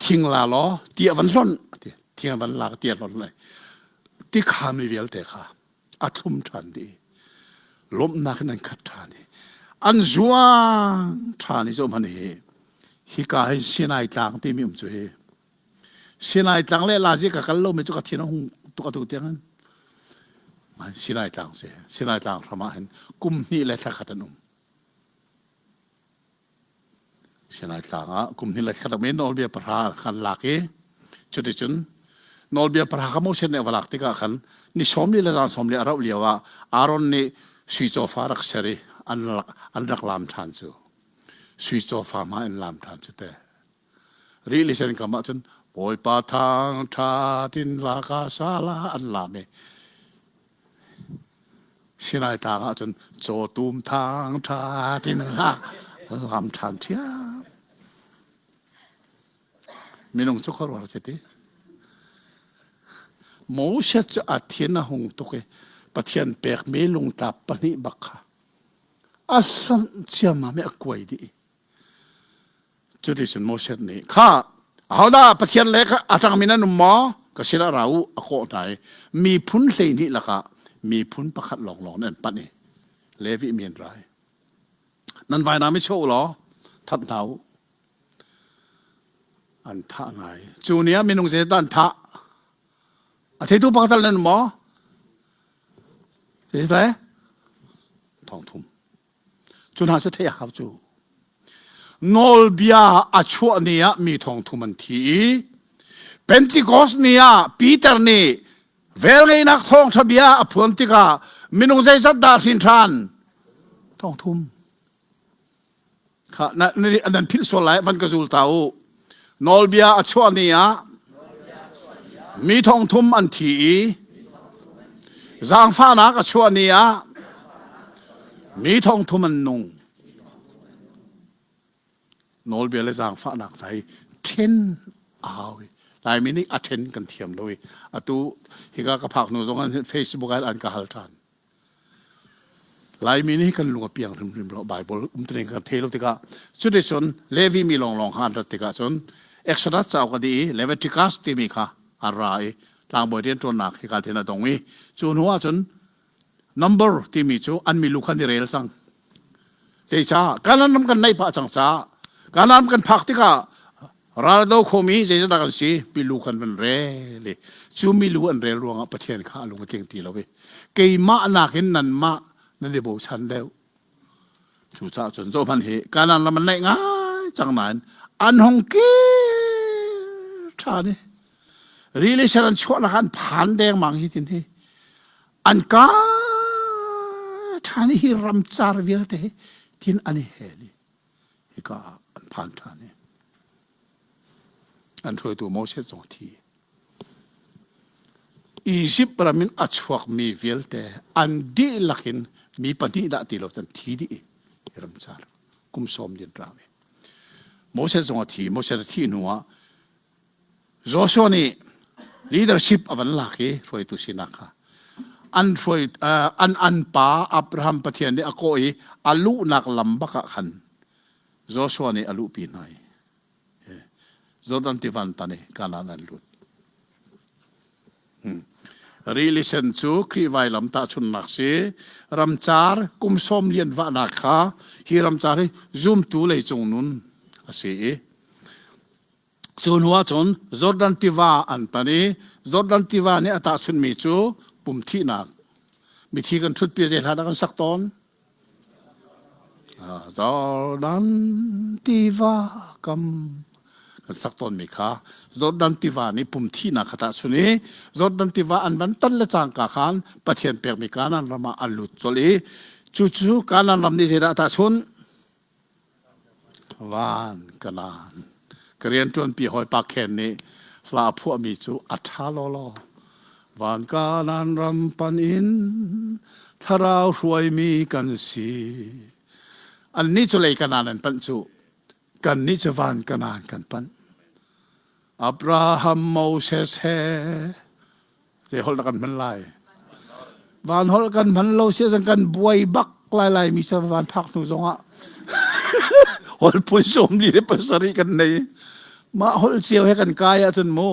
thing la law ti a van hlonh ti thing a van lak ti a hlonh lai ti kha mi vialte kha a thlum ṭhan dih lawmhnak in an khat ṭhan i an zuang ṭhan i zoh hmanh hi hika hin Sinai tlang timi um cu hi Sinai tlang le Lazi ka kal lomi cu ka thin a hung tuk atu tiang in Sinai tlang si Sinai tlang hram ah hin kum hnih le thla khat an um Sinai tlang ah kum hnih le khat men nawlbia pahra khan lak i cuticun nawlbia pahra kha Moses nih a va lak tikah khan ni sawm li le zan sawm li a rauh lio ah Aaron nih sui cawfa rak ser i an rak, an rak lam ṭhan cu sui cawfa hma in lam ṭhan cu te rili sen kam ah cun Bawipa thang ṭha tin la ka sala an lam i Sinai tlang ah cun cawtum thang ṭha tin hlah lam ṭhan ṭhiam. Minung cu khuaruahar si ti. Moses cu a thin a hung tuk i Pathian pekmi lungtlap pahnih bak kha a hlonh ciammam i a kuai dih. Cuticun Moses nih, Kha, ahodah Pathian le a ṭangmi nan um maw? Ka sinah ra u, a kawh hna i miphun 12 lakah miphun pakhat lawnglawng nih an panh i Levi mi an rai. Nan vainam i chuah u law that hna u. An thah hna i cu ni ah minung zeidah an thah? A theitu pakhat tal nan um maw? Zeidah? Thong thum. Cu hna cu theih a hau cu. Nawlbia a chuah ni ah mi thong thum an thi i Pentecost ni ah Peter nih velngeihnak thawngṭha bia a phuan tikah minung zeizat dah hrin ṭhan? Thong thum. Kha nan philh sual lai van ka zul ta u. Nawlbia a chuah ni ah mi thong thum an thi i zaangfahnak a chuah ni ah mi thong thum an nung. Nawlbia le zaangfahnak hna hi ṭhen a hau i. Laimi nih a ṭhen kan thiam lo i atu hika ka phak hnu zong ah Facebook ah an ka hal ṭhan. Laimi nih kan lung a piang hrimhrim lo Bible umtuning kan thei lo tikah cuticun Levi mi lawnglawng kha an rat tikah cun Exodus cauk a dih i Leviticus timi kha a ra i tlangbawi rianṭuannak hika thin a dong i cu hnu ah cun number timi cu an milu khan i rel cang. Zeicah Kanaan ram kan naih pah cang caah Kanaan kan phak tikah ral do khomi zeizat kan si milu kan van rel i cu milu an rel ruangah Pathian kha a lung a tling ti lo i keimah nakin nanmah nan i bochan deuh. Cucaah cun zohhmanh hi Kanaan ram an naih ngai cang nain an hung kir ṭhan i rili sen an chuahnak an phan dengmang hi tin hi an ka ṭhan i hi ramcar vialte hi tin an i hel i hika ah an phan ṭhan i an hruaitu Moses zong a thi. Izipt ram in a chuakmi vialte an dihlak in mi pahnih dah ti lo cun thi dih i ramcar kum sawm din rau i Moses zong a thi. Moses a thih hnu ah Joshua nih leadership a van lak i hruaitu sinak kha an hruai an an pa Abraham Pathian nih a kawh i a luhnak lam bak ah khan Joshua nih a luhpi hna i Jordan tivan tan i Kanaan an lut. Hmm. Rili sen cu Khrih vailam tahchunhnak si ramcar kum sawm lian vahnak kha hi ramcar hi zumtu leicung nun a si i Cu hnu ahcun Jordan tiva an tan i Jordan tiva nih a tahchunhmi cu pum thihnak. Mithi kan ṭhutpi zei hla dah kan sak tawn? Jordan tiva kam kan sak tawnmi kha Jordan tiva nih pum thihnak kha tahchun i Jordan tiva an van tan le cangka khan Pathian pekmi Kanaan ram ah an lut colh i cucu Kanaan ram nih zeidah a tahchunh? Van Kanaan. Ka rianṭuanpi hawipa Ken nih hla a phuahmi cu a ṭha lawlaw. Van Kanaan ram pan in thlarau hruaimi kan si. Annih cu lei Kanaan an panh cu. Kannih cu van Kanaan kan panh. Abraham, Moses he Zei holh dah kan hman lai? Van holh kan hman lo si ahcun kan buai bak lai lai mi cu van phak hnu zongah holh phun sawmli le pasarih kan nei. Mah holh cio he kan kai ahcun mu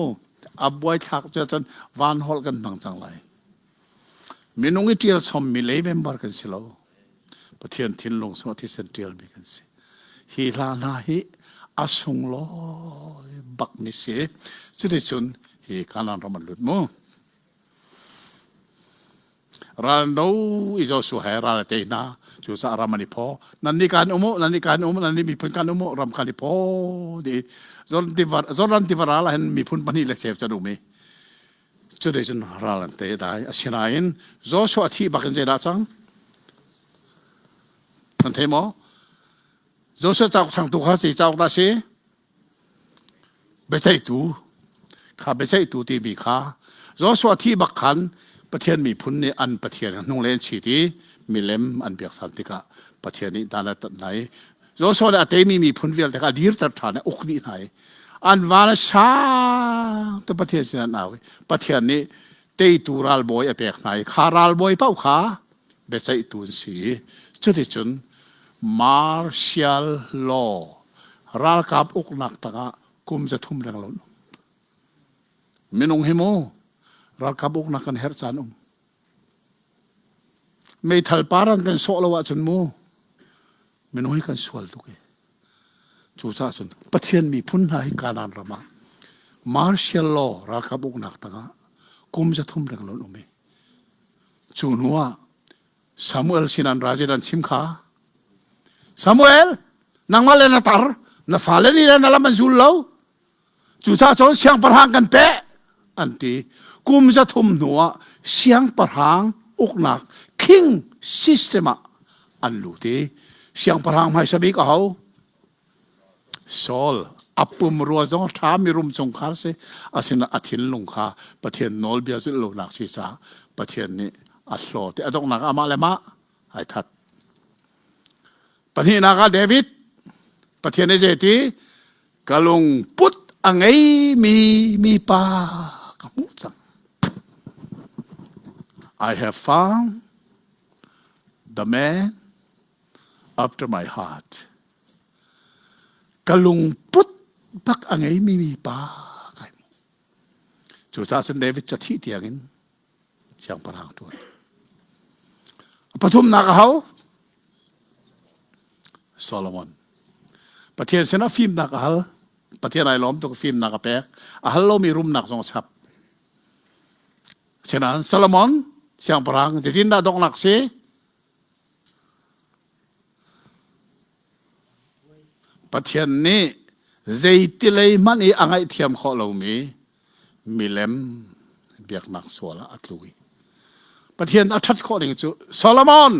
a buai thlak cu ahcun van holh kan hmang cang lai. Minung i ṭial chommi lei member kan si lo. Pathian thinlung sungah thisen ṭialmi kan si. Hi hla hna hi a sunglawi bakmi si. Cuticun hi Kanaan ram an lut mu. Ral an do i Joshua he ral a tei hna. Cucaah ram an i phaw. Nannih kan um u, nannih kan um, nannih miphun kan um u, ram kan i phaw dih. Jordan tiva ral ah hin miphun pahnih le cheu cu an um i Cuticun ral an tei dai. Asinain Joshua thih bak in zeidah cang? Nan thei maw? Joshua cauk changtu kha zei cauk dah si? Biaceihtu. Kha biaceihtu timi kha Joshua thih bak khan Pathian miphun nih an Pathian hnunglei an chit i milem an biak ṭhan tikah Pathian nih dan a tat hna i Joshua nih a teimi miphun vialte kha a dirter ṭhan i a uk dih hna i an van a sang tu Pathian sin an au i Pathian nih teitu ralbawi a pek hna i kha ralbawi paoh kha biaceihtu an si i cuticun martial law ralkap uknak tangah kum 300 reng lo minung hi mu ralkap uknak kan herh caan um Meithal par an kan sawh lo ahcun mu minung hi kan sual tuk i cucaah cun Pathian miphun hna hi Kanaan ram ah martial law ralkap uknak tangah kum 300 reng lo an um i cu hnu ah Samuel sin an ra an chim kha Samuel nangmah le na tar na fale nih le na lam an zul lo Cucaah cun siangpahrang kan peh an ti. Kum 300 hnu ah siangpahrang uknak king system ah an lut i siangpahrang hmaisa bik aho? Saul. A pumrua zong a ṭha mirum chungkhar si. Asinain a thinlung kha Pathian nawlbia zulh lonak si caah Pathian nih a hlawt i a donghnak ah amah le mah ai that. Pahnihnak ah David. Pathian nih zeiti? Ka lungput A ngeimi mipa ka hmuh cang. I have found the man after my heart. Ka lungput bak a ngeimi mipa kai hmuh. Cucaah cun David ca thih tiangin siangpahrang ṭuan. A pathumnak a ho? Solomon. Pathian sinah fimnak a hal. Pathian ai lawm tuk fimnak a pek. A hal lomi rumnak zong a chap. Sinain Solomon siangpahrang zeitindah donghnak si? Pathian nih zeitilei hmanh i a ngaihthiam khawh lomi milem biaknak sual ah a tlu i Pathian a ṭhat khawh ning cu Solomon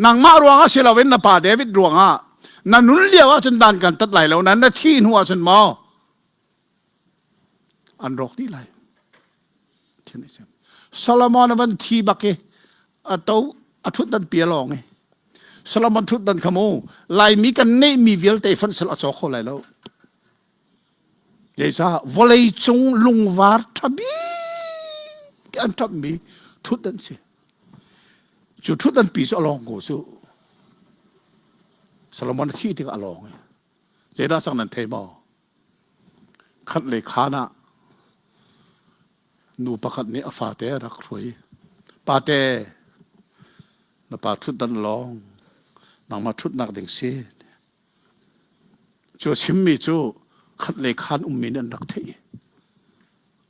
nangmah ruangah si loin na pa David ruangah na nun lio ahcun dan kan tat lai lo na na thih hnu ahcun maw an rawk dih lai. Solomon a van thi bak i a to a ṭhutdan pi a lawng i Solomon ṭhutdan kha mu Laimi kan neihmi vialte fonh sel a caw kho lai lo. Zeicah vawlei cung lungvar ṭha bik an ṭamhmi ṭhutdan si. Cu ṭhutdan pi cu a lawng ko cu. Solomon a thih tikah a lawng i zeidah cang nan thei maw? Khat le khaan ah nu pakhat nih a fate a rak hruai. Pate, na pa ṭhutdan lawng nangmah ṭhutnak ding si. Cu a chimmi cu khat le khaan ummi nih an rak theih.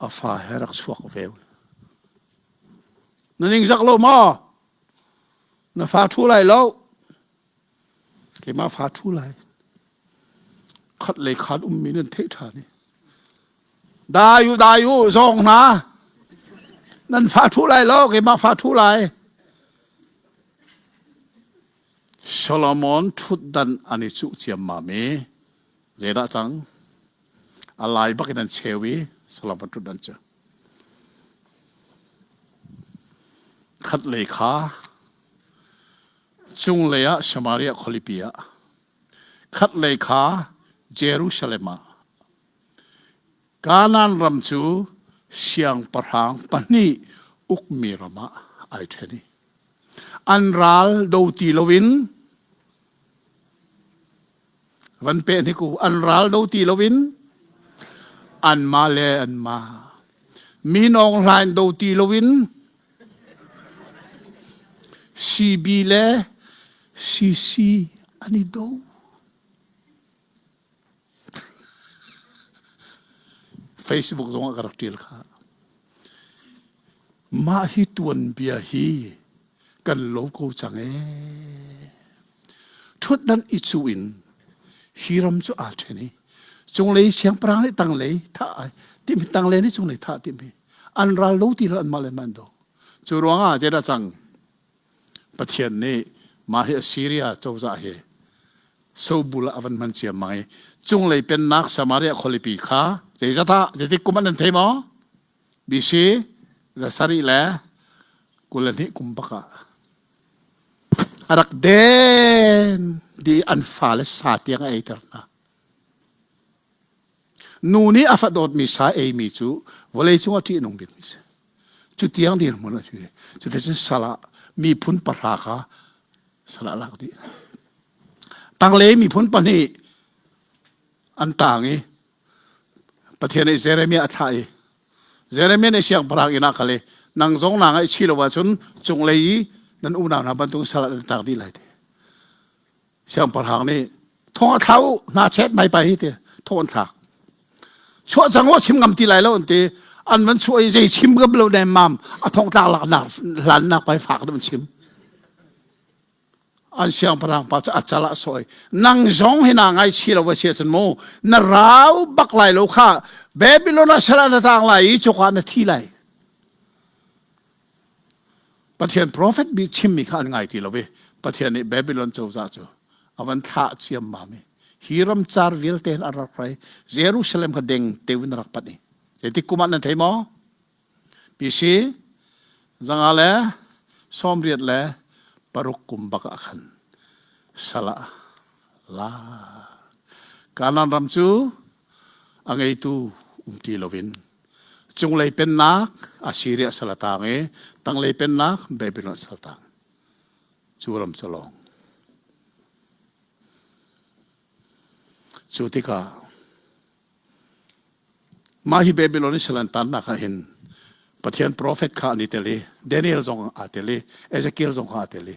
A fa he rak chuak ve. Na ningzak lo maw? Na fa ṭhu lai lo. Keimah fa ṭhu lai. Khat le khaan ummi nan theih ṭhan i dai u dai u zawng hna nan fa ṭhu lai lo keimah fa ṭhu lai. Solomon ṭhutdan an i cuh ciammam i zeidah cang? A lai bak in an cheu i Solomon ṭhutdan cu khat lei kha Cunglei ah Samaria khualipi ah, khatlei kha Jerusalem ah. Kanaan ram cu siangpahrang pahnih ukmi ram ah ai ṭhen i an ral do ti loin Van pe hnik u. An ral do ti loin anmah le anmah. Mi nawng hlain do ti loin CB le CC an i do. Facebook zong ah ka rak ṭial kha. Mah hi tuanbia hi kan lo ko cang ee. Ṭhutdan i cuh in hi ram cu aa ṭhen i cunglei siangpahrang nih tanglei thah ai timi tanglei nih cunglei thah timi an ral lo ti lo anmah le mah an do. Cu ruangah zeidah cang? Pathian nih mah hi Assyria cozah hi sobul ah a van hman ciammang i cunglei pennak Samaria khualipi kha zeizat ah zeitik kum ah nan thei maw? BC zasarih le 22 kum bak ah a rak den di an fale sa tiang a eiter hna. Nu nih a fa dawtmi sa eimi cu vawlei cung ah ṭihnung bikmi si. Cu tiang dirhmun a si. Cuticun sal ah miphun pahra kha sal ah lak dih. Tanglei miphun pahnih an tang i Pathian nih Jeremiah a thlah i Jeremiah nih siangpahrang inn ah kal i nang zong naa ngaihchih lo ahcun cunglei i nan unau hna bantuk sal ah nan tlak dih lai ti. Siangpahrang nih thong a thla u hna chet mai pai hi ti thong an thlak. Chuah cang u chim ngam ti lai lo an ti. An van chuah i zei chim ngam lo nem mam a thong tlak lak nak hlan nak pai fak an chim. An siangpahrang pa cu a cal ah sawi nang zong hi naa ngaichih lo a si ahcun mu na rau bak lai lo kha Babylon ah sal ah na tang lai i cuka na thi lai Pathian prophet bi chimmi kha an ngai ti lo i Pathian nih Babylon cozah cu a van thlah ciammam i hi ramcar vialte hin a rak rai Jerusalem kha deng teu in a rak panh i zeitik kum ah nan thei maw PC zanga le 86 kum bak ah khan sal ah la. Kanaan ram cu A ngeitu um ti loin cunglei pennak Assyria sal a tang i tanglei pennak Babylon sal tang. Cu ram cu lawng. Cu tikah mah hi Babylon i sal an tannak ah hin Pathian profet kha an i tel i Daniel zong aa tel i Ezekiel zong kha aa tel i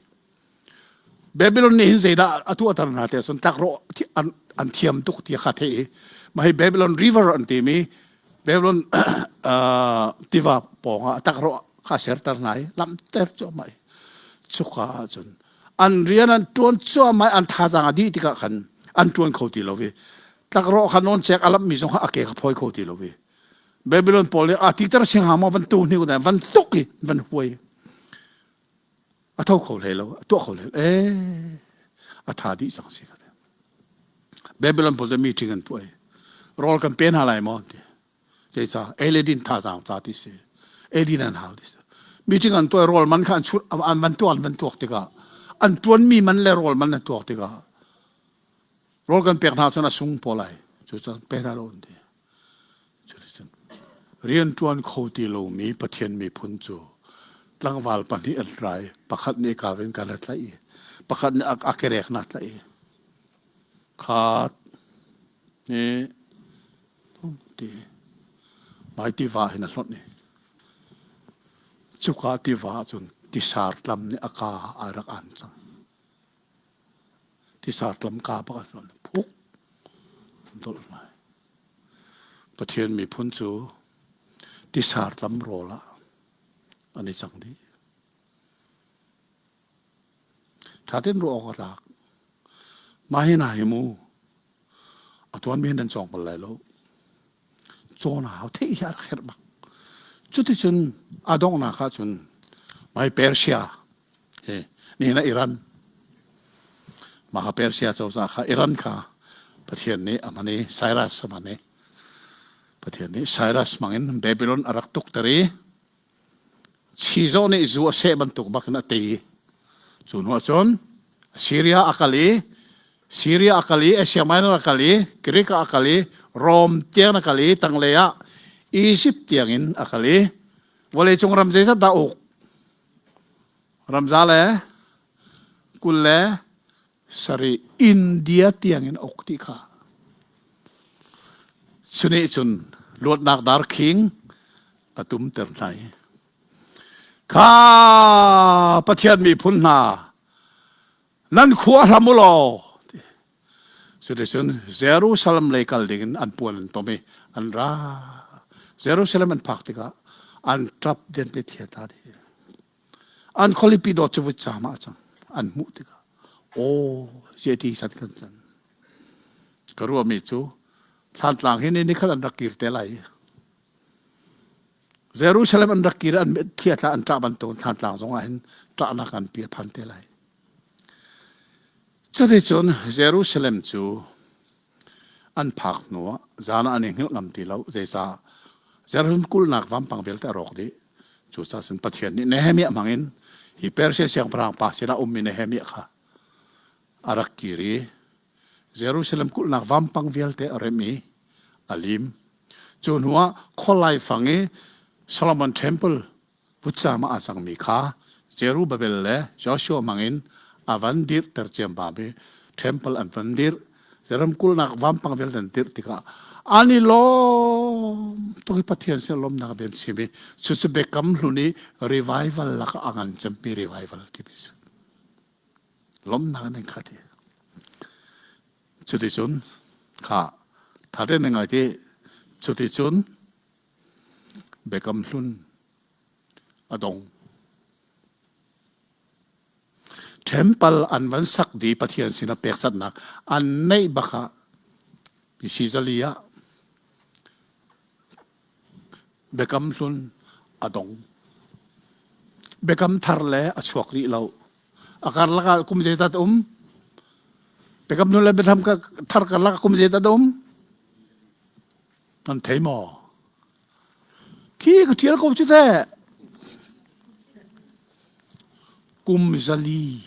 Babylon nih hin zeidah a tuahter hna ti ahcun tlakrawh an, an thiam tuk ti kha theih i mah hi Babylon River an timi Babylon uh, tiva pawng ah tlakrawh kha serter hna i lamter cuahmah i cuka ahcun an rian an ṭuan cuahmah i an thazaang a dih tikah khan an ṭuan kho ti lo i tlakrawh kha nawncek a lamhmi zong kha a ke kha phawi kho ti lo i Babylon pawl nih a titer singha maw van tu hni van tuk i van huai a tho kho hlei lo a tuah kho hlei lo ee a tha dih cang si ka Babylon pawl cu meeting an tuah i rawl kan pe hna lai maw ti zeica ei le din thazaang ca ti si ei din an hau ti si meeting an tuah rawl man kha an chut an van tuak an van tuak tikah an tuanmi man le rawl man an tuak tikah rawl kan pek hna cun a sung paw lai cu cun pe hna lo an ti Cuticun rianṭuan kho ti lomi Pathian miphun cu tlangval pahnih an rai. Pakhat nih ka in kan a tlaih i pakhat nih a kerek na tlaih i khat nih ti mai tiva hin a hlonh i cuka tiva ahcun tisar tlam nih a ka a rak an cang. Tisar tlam ka bak a hlonh phuk dolh lai. Pathian miphun cu tisar tlam rawl ah an i cang dih. Ṭha tein ruah awk a tlak. Mah hi hna hi mu a tuanmi hin nan cawng bal lai lo. Cawn a hau theih hi a rak herh bak. Cuticun a donghnak ah cun mai Persia Hi nihin ah Iran mah kha Persia cozah kha Iran kha Pathian nih a hman i Cyrus a hman i Pathian nih Cyrus hmangin Babylon a rak tukter i chizawh nih zu a seh bantuk bakin a tei. Cu hnu ahcun Syria a kal i Syria a kal i Asia Minor a kal i Greek a kal i Rome tiang a kal i tanglei ah Egypt tiangin a kal i vawleicung ram zeizat dah uk Ramza le 27 India tiangin uk ti kha. Cunih cun luatnak darkhing a tumter hna i kha Pathian miphun hna nan khua hlam u law Cuticun Jerusalem lei kal dingin an puan an tom i an ra. Jerusalem an phak tikah an ṭap den te thiata dih. An khualipi dawt cu vutcaam ah a cang. An hmuh tikah aw zeiti san kan can. Ka ruahmi cu Thlantlang hi ni nikhat an rak kir te lai. Jerusalem an rak kir an thiatla an ṭah bantuk Thlantlang zong ah hin ṭahnak an pi a phan te lai. Cuticun Jerusalem cu an phak hnuah zan ah an i hngilh ngam ti lo. Zeicah? Jerusalem kulhnak vampang vialte a rawk dih. Cucaah cun Pathian nih Nehemiah hmangin hi Persia siangpahrang pa sinah ummi Nehemiah kha a rak kir i Jerusalem kulhnak vampang vialte a remh i a lim. Cu hnuah khualai fang i Solomon Temple Vutcam ah aa cangmi kha Zerubbabel le Joshua hmangin a van dirhter ciammam i temple an van dirh. Jeram kulhnak vampang vialte an dirh tikah an i lawm tuk i Pathian sin lawmnak bia an chim i cucu Biakam Hlun i revival lakah a ngan cemmi revival timi a si. Lawmnak in an khat i cuticun kha tha tein na ngai ti cuticun Biakam Hlun a dong. Temple an van sak di Pathian sinah pekchanhnak an neih bak ah BC zali ah Biakam Hlun a dong. Biakam Thar le a chuak rih lo. A karlak ah kum zeizat um? Biakam Hlun le Biakam Thar karlak ah kum zeizat um? Nan thei maw? Khi ka ṭial ko cu teh. Kum zali.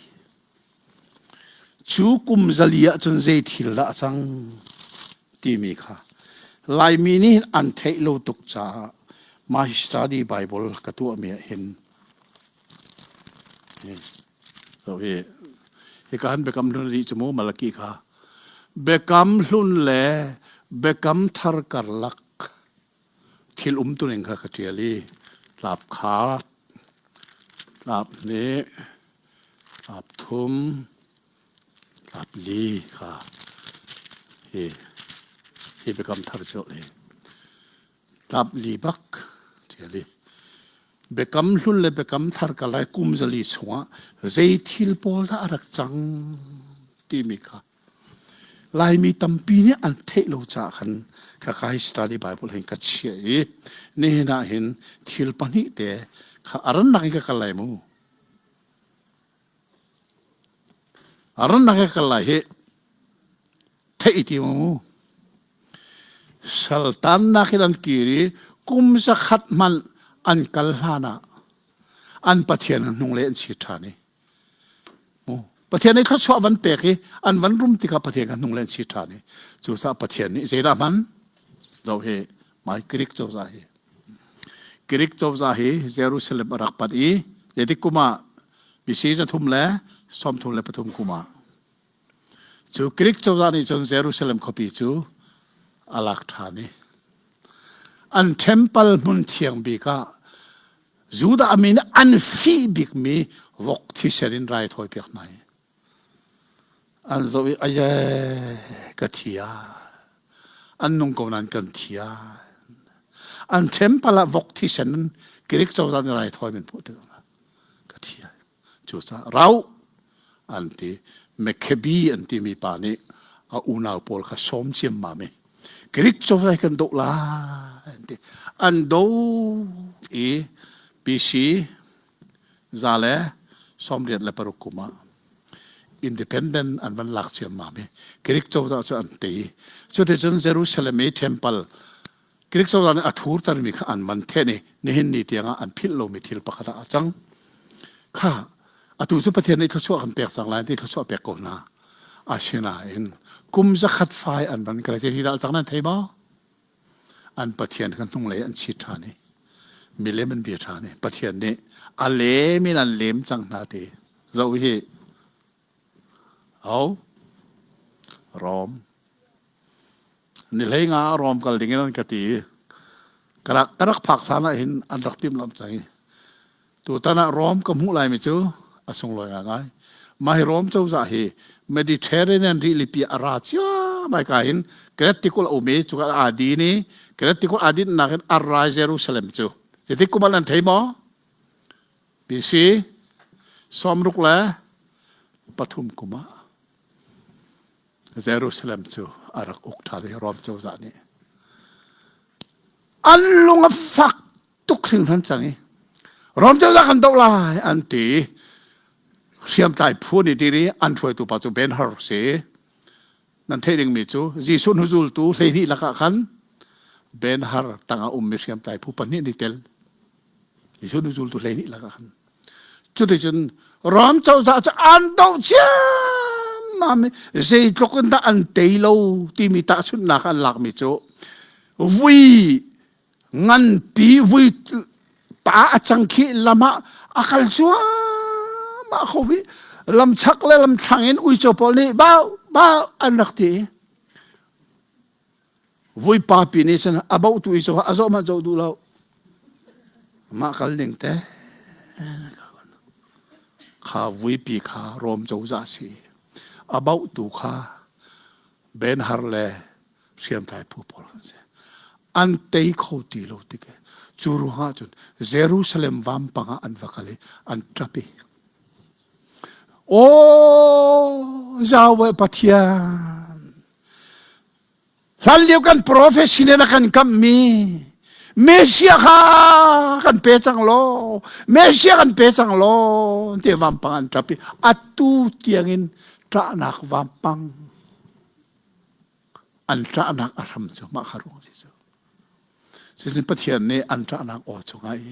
Cu kum zali ahcun zei thil dah a cang timi kha. Laimi nih an theih lo tuk caah mah hi study Bible ka tuahmi ah hin so hi hika han biakam hlun rih cu mu Malaki kha biakam hlun le biakam thar karlak thil umtuning kha ka ṭial i tlap khat, tlap hnih, tlap thum, tlap li kha hi hi biakam thar cu hi tlap li bak ṭial i biakam hlun le biakam thar ka lai kum zali chungah zei thil pawl dah a rak cang timi kha Laimi tampi nih an theih lo caah khan khakha hi study Bible hin ka chiah i nihin ah hin thil pahnih te kha a rannak in ka kal lai mu. A rannak in ka kal lai hi theih ti mu. Saltannak in an kir i kum zakhat hmanh an kal hlan ah an Pathian hnunglei an si ṭhan i Pathian nih thluachuah van pek i an van rum tikah Pathian kha hnung le an si ṭhan i cucaah Pathian nih zeidah hman zoh hi mai Greek cozah hi Greek cozah hi Jerusalem a rak pat i zeitik kum ah BC 333 kum ah cu Greek cozah nih cun Jerusalem khuapi cu a lak ṭhan i an temple hmun thiang bik ah Judah mi nih an fih bikmi vok thisen in raithawi piak hna hi an zoh i aye ka thi ah an nung ko nain kan thi ah an temple ah vok thisen in Greek cozah nih raithawi min hmuh tikah ka thi ah cucaah rau an ti Mekhebi an timi pa nih a unau pawl kha sawm ciammam i Greek cozah kan doh lai an ti. An do i BC 186 kum ah independent an van lak ciammam i Greek cozah cu an tei. Cuticun Jerusalem i temple Greek cozah nih a thurtermi kha an van then i nihin ni tiangah an philh lomi thil pakhat ah a cang. Kha atu cu Pathian nih thluachuah kan pek cang lai ti thluachuah pek ko hna. Asinain kum zakhat fai an van kal hi dah cang nan thei maw? An Pathian kan hnunglei an chit ṭhan i milem an bia ṭhan i Pathian nih a lem in an lem cang hna ti zoh hi Ho? Rom. Ni hlei nga Rom kal ding in an ka ti. Ka rak, ka rak phak hlan ah hin an rak timhlamh cang i tutan ah Rom ka hmuh laimi cu a sunglawi ngaingai. Mah hi Rom cozah hi Mediterranean rilipi a ra cia ka hin Crete tikulh a um i cuka aa din i Crete tikulh aa dinnak in a ra Jerusalem cu. Zeitik kum ah nan thei maw? BC 63 kum ah Jerusalem cu a rak uk ṭhan i Rom cozah nih an lung a fak tuk hringhran cang i Rom cozah kan doh lai an ti hriamtlai phu nih dir i an hruaitu pa cu Ben Hur si nan theih dingmi cu Jesuh hnuzultu 12 lakah khan Ben Hur tangah ummi hriamtlai phu pahnih an i tel Jesuh hnuzultu 12 lakah khan cuticun Rom cozah cu an doh ciammam i zeitluk in dah an tei lo timi tahchunhnak an lakmi cu vui nganpi vui pa a cang khi lam ah a kal cuahmah kho i lamchak le lamthlang in uico pawl nih bau bau an rak ti vui pa pi nih cun a bohtu uico a zoh hmanh zoh duh lo mah kal ning te kha vuipi kha Rom cozah si a bohtu kha Ben Har le hriamtlai phu pawl kan si. An tei kho ti lo tik cu ruangah cun Jerusalem vampang ah an va kal i an ṭap i Aw Yahweh Pathian hlan lio kan prophet sin in a kan kamhmi Messiah kha kan pe cang law Messiah kan pe cang law ti vampang an ṭap i atu tiangin ṭahnak vampang An ṭahnak a hram cu mah kha ruang si cu. Cucun Pathian nih an ṭahnak aw cu ngai.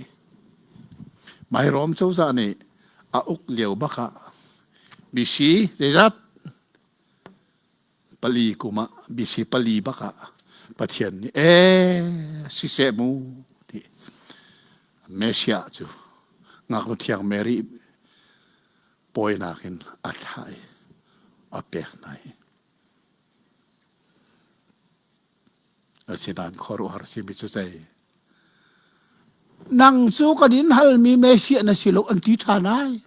Mai Rom cozah nih a uk lio bak ah BC zeizat pali kum ah BC pali bak ah. Pathian nih ee siseh mu ti Messiah cu ngaknu thiang Mary pawinak in a thlah i a pek hna hi. Asinain khuaruahhar simi cu zei? Nang cu kan in halmi Messiah na si lo an ti ṭhan ai.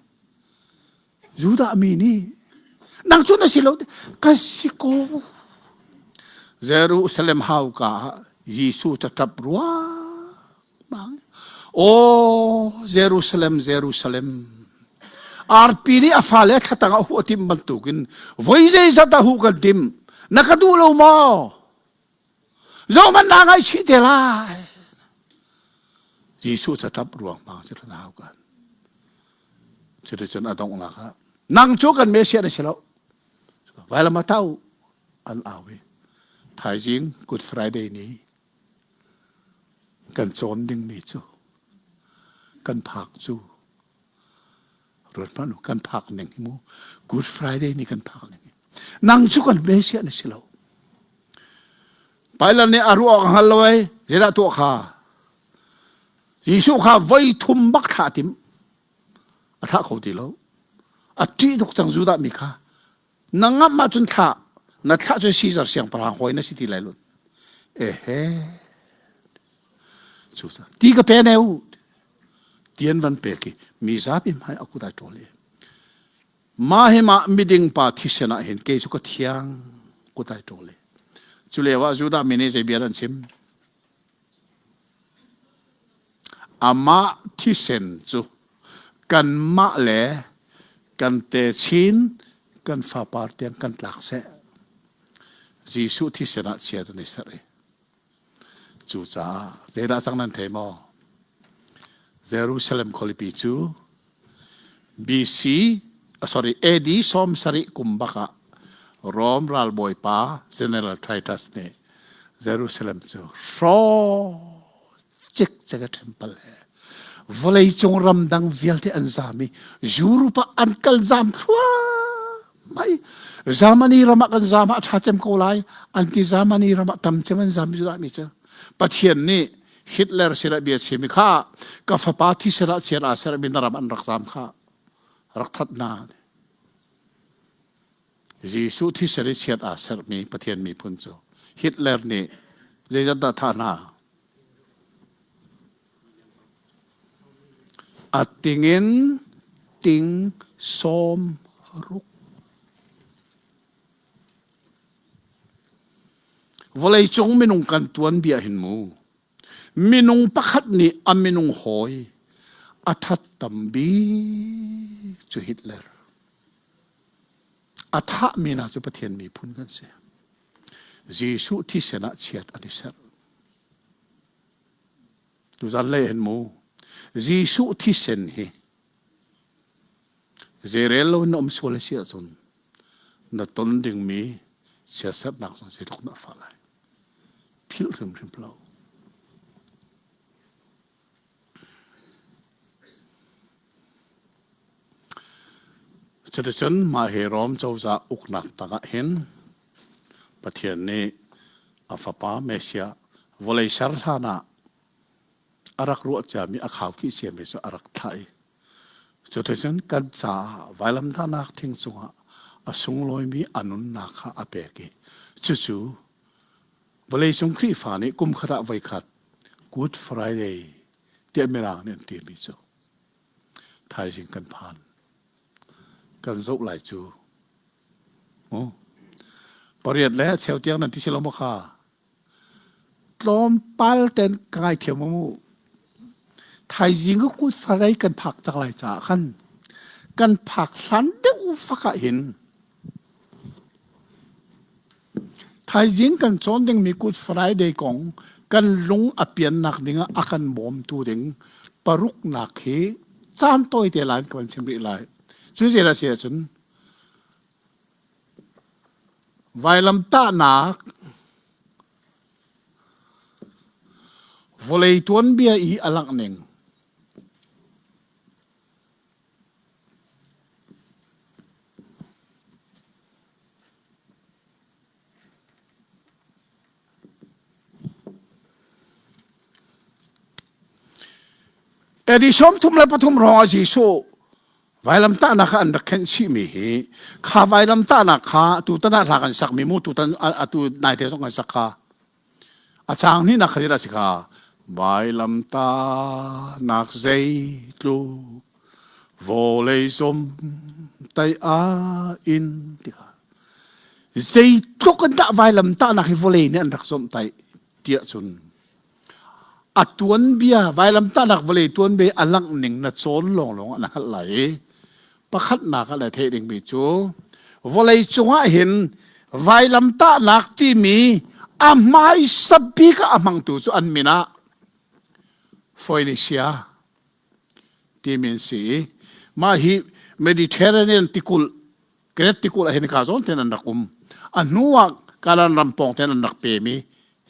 Judah mi nih nang cu na si lo ka si ko. Jerusalem hauka ah Jesuh ca ṭap ruangmang. Aw Jerusalem, Jerusalem, arpi nih a fale thlatang ah huh a timh bantukin voi zeizat ah huh kan timh. Na ka duh lo maw? Zohhmanh naa ngaihchih te lai. Jesuh ca ṭap ruangmang cu na hau kan. Cuticun a donghnak ah nang cu kan Messiah na si lo. Vailam ah tau an au i thaizing Good Friday ni kan cawn dingmi cu kan phak cu ruat hmanh u kan phak ning hi mu Good Friday ni kan phak ning hi nang cu kan Messiah na si lo. Pilate nih a ruah awk a hngal lo ei zeidah tuah kha Jesuh kha voi thum bak thlah tim. A thlah kho ti lo. A ṭih tuk cang Judah mi kha. Na ngamh ahcun thlah. Na thlah cun Caesar siangpahrang hawi na si ti lai lo. Ehe. Cu ti ka pe ne u. Tian van pek i mi zapi hmai a kut ai ṭawl i mah hi mah miding pa thisen ah hin kei cu ka thiang kut ai ṭawl i cu lio ah Judah mi nih zei bia an chim? Amah thisen cu kanmah le kan techin kan fapar tiang kan tlak seh. Jesuh thisen ah chiat an i serh i cucaah zeidah cang nan thei maw? Jerusalem khualipi cu BC sorry AD 70 kum bak ah Rom ralbawipa General Titus nih Jerusalem cu hrawh cikcek a temple he vawleicung ramdang vialte an zam i Europe ah an kal zam thluahmah i Germany ram ah kan zam ah a ṭha cem ko lai an ti Germany ram ah tam cem an zam Judah mi cu Pathian nih Hitler sinah bia chim i kha ka fapa thisen ah chiat aa sermi na ram an rak zaam kha rak that hna. Jesuh thisen i chiat aa sermi Pathian miphun cu Hitler nih zeizat dah thah hna? A tingin ting sawm ruk. Vawleicung minung kan tuanbia hin mu minung pakhat nih a minung hawi a that tam bik cu Hitler. A thahmi hna cu Pathian miphun kan si. Jesuh thisen ah chiat an i serh. Tuzan lei hin mu Jesuh thisen hi Zeirel lo in na um sual a si ahcun na ton dingmi siasernak zong zeitluk na fah lai. Philh hrimhrim lo. Cuticun mah hi Rom cozah uknak tangah hin Pathian nih a fapa Messiah vawlei ser hlan ah a rak ruah ciami a khaukhih ciami cu a rak thlah i cuticun kan caah vailamtahnak thing cungah a sunglawimi a nunnak kha a pek i cucu vawleicung Khrihfa nih kum khat ah voikhat Good Friday tiah Mirang nih an timi cu thaizing kan phan kan zoh lai cu pariat le cheu tiang nan ti si lo maw kha Tlawmpal ten ka ngaithiam mu. Thaizing ka kut farei kan phak tak lai caah khan kan phak hlan deuh fak ah hin thaizing kan cawn dingmi Good Friday kong kan lung a piannak dingah a kan bawmtu ding paruknak hi caan tawi te lai kan chim rih lai. Cu zei si ahcun Vailamtahnak vawlei tuanbia i a langh ning. AD 33 hrawng ah Jesuh vailamtahnak kha an rak khenh chihmi hi kha vailamtahnak kha tutan ah hla kan sakmi mu tutan atu naite zong kan sak kha a chang hnihnak kha zeidah si kha vailamtahnak zeitluk vawlei zum tai a in ti kha zeitluk in dah vailamtahnak hi vawlei nih an rak zomhtaih tiah cun A tuanbia vailamtahnak vawlei tuanbia a langh ning na cawn lawnglawng ah na hngalh lai i pakhatnak ah le theih dingmi cu vawlei cungah hin vailamtahnak timi a hmaisa bik ah a hmangtu cu an min ah Phoenicia timi an si i mah hi Mediterranean tikulh Kret tikulh ah hin hika zawn ten an rak um. A hnu ah Kanan ram pawng ten an rak pem i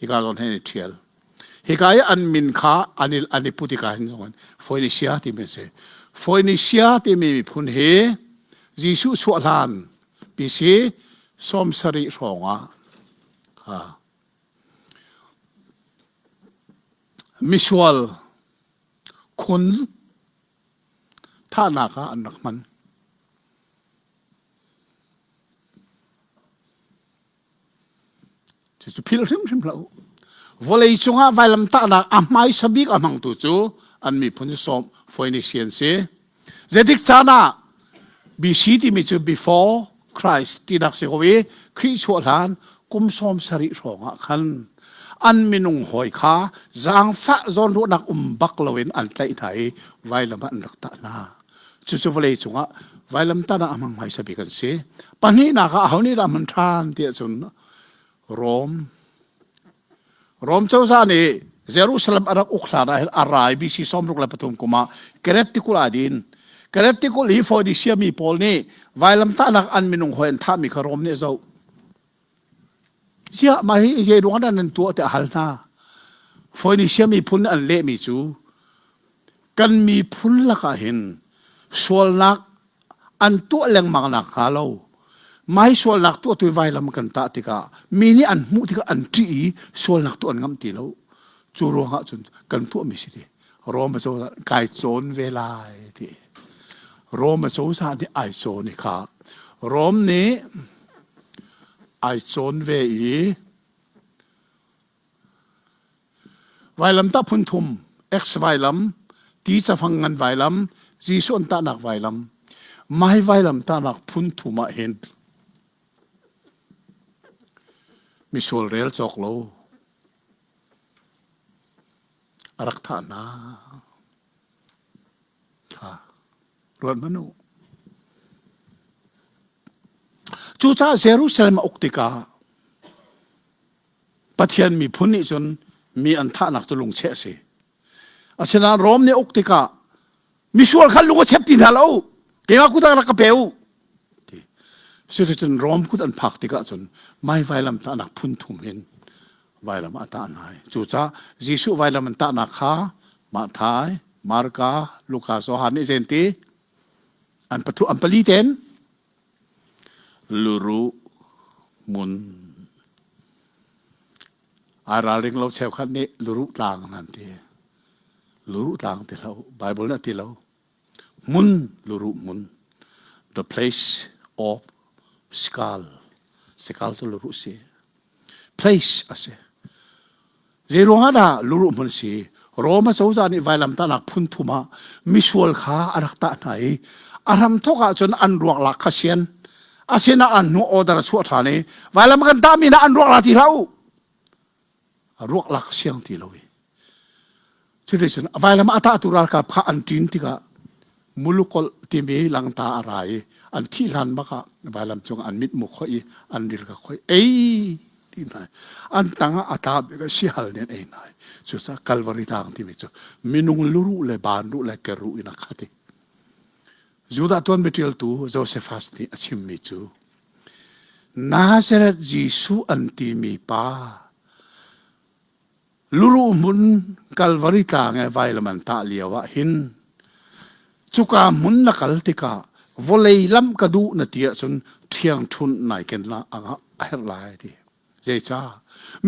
hika zawn hin i ṭhial. Hika i an min kha an i, an i put hika hin zong Phoenicia timi a si. Phoenicia timi miphun hi Jesuh chuah hlan BC 70 hrawng ah kha misual khun thahnak ah an rak hman. Cucu philh hrimhrim hlah u. Vawlei cungah vailamtahnak a hmaisa bik a hmangtu cu an miphun cu sawm Phoenician si. Zeitik caan ah BC timi cu before Christ tinak si ko i Khrih chuah hlan kum sawm sarih hrawng ah khan an minung hawi kha zaangfah zawnruahnak um bak loin an tlaih hna i vailam ah an rak tah hna. Cucu vawlei cungah vailamtah ah a hmang hmaisa bik an si. Pahnihnak ah aho nih dah hman ṭhan tiah cun Rom Rom cozah nih Jerusalem a rak uk hlan ah hin a rai BC 63 kum ah Keret tikulh ah din. Keret tikulh hi Phoenicia mi pawl nih vailamtahnak an minung hawi an thahmi kha Rom nih a zoh. Ziah mah hi zei ruang dah nan tuah tiah a hal hna. Phoenicia miphun nih an lehmi cu kan miphun lakah hin sualnak an tuah lengmang nak hnga lo mai sualnak tuahtu vailam kan tah tikah mi nih an hmuh tikah an ṭih i sualnak tuah an ngamh ti lo cu ruangah cun kan tuahmi si ti Rome cozah kai cawn ve lai ti Rome cozah nih ai cawn i kha Rome nih ai cawn ve i Vailamtah phun thum, X vailam, ti cafang ngan vailam, Jesuh an tahnak vailam. Mai vailam tahnak phun thum ah hin misual rel cawk lo a rak thah hna. Tha. Ruat hmanh u. Cucaah Jerusalem a uk tikah Pathian miphun nih cun mi an thahnak cu lungcheh a si. Asinain Rom nih a uk tikah misual kha lung a chep ti hna lo. Keimah kut ah rak ka pe u. Ti. Cuticun Rom kut an phak tikah cun mai vailam tahnak phun thum hin vailam a tah hna. Cucaah Jesuh vailam an tahnak kha Matthai, Marka, Luka, Johan nih zein ti? An pathu an pali ten Luruh mun ai ralring lo cheukhat nih luruh tlang an ti. Luruh tlang ti hlah u. Bible nih a ti lo. Hmun luruh hmun. The place of skull. Skull cu luruh si. Place a si. Zeiruang ah dah luruh hmun si? Rome cozah nih vailamtahnak phun thum ah misual kha a rak tah hna i a hramthawk ahcun an ruak lak kha sian. Asinain an hnu order a chuah ṭhan i vailam kan tahmi hna an ruak la ti hlah u. A ruak lak siang ti lo i. Cuticun vailam a tahtu ralkap kha an ṭin tikah mulukawlh timi langta a ra i an thih hlan bak ah vailam cung an mitmu khoih i an ril ka khoih ei ti hna an tang ah a tla bik ah sihal nih an ei hna cucaah Calvary tlang timi cu minung luruh le ban ruh le ke ruh in a khat i Judah tuanbia ṭialtu Josephus nih a chimmi cu Nazareth Jesuh an timi pa Luruh hmun Kalvari tlang i vailam an tah lio ah hin cuka hmun na kal tikah vawlei lamh ka duh na ti ahcun ṭhiangṭhunh nai ken la a herh lai ti. Zeicah?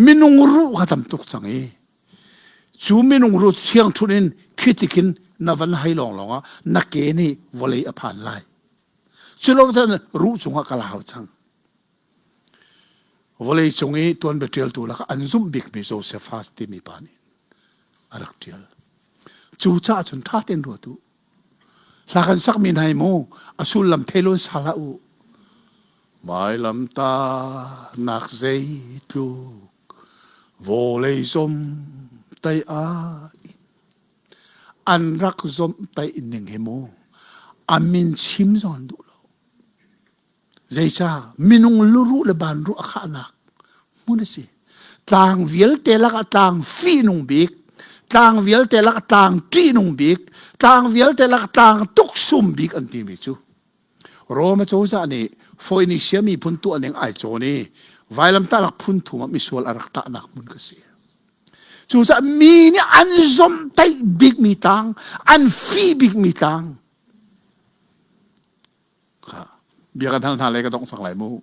Minung ruh kha tam tuk cang i cu minung ruh thiangṭhunh in khi tikin Na van hai lawng lawng ah na ke nih vawlei a phan lai. Culo cun ruh cungah ka lau cang. Vawlei cung i tuanbia ṭialtu lakah an zumh bikmi Josephus timi pa nih a rak ṭial. Cucaah cun ṭha tein ruat u. Hla kan sakmi hna hi mu a sullam thei lo in sa hlah u. Vailamtahnak zeitluk vawlei zomtaih ah an rak zomhtaih ning hi mu a min chim zong an duh lo. Zeicah minung luruh le banruh a khahnak hmun a si. Tlang vialte lakah tlang fihnung bik, tlang vialte lakah tlang ṭihnung bik, tlang vialte lakah tlang tuksum bik an timi cu Rome cozah nih Phoenisia miphun tuah ning ai cawn i vailamtahnak phun thum ah misual a rak tahnak hmun ka si. Cucaah mi nih an zomhtaih bikmi tlang, an fih bikmi tlang Kha bia kan hal hna le ka dongh cang lai mu.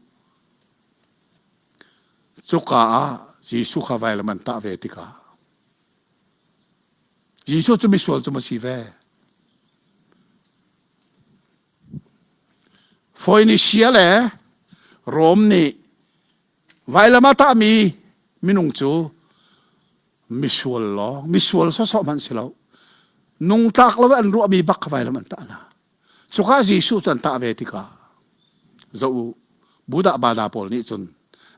Cuka ah Jesuh kha vailam an tah ve tikah Jesuh cu misual cu ma si ve. Phoenisia le Rom nih vailam a tahmi minung cu misual lawng, misual sawsawh hmanh si lo. Nungtlak lo an ruahmi bak kha vailam an tah hna. Cuka Jesuh cu an tah ve tikah zoh u, Buddha bada pawl nih cun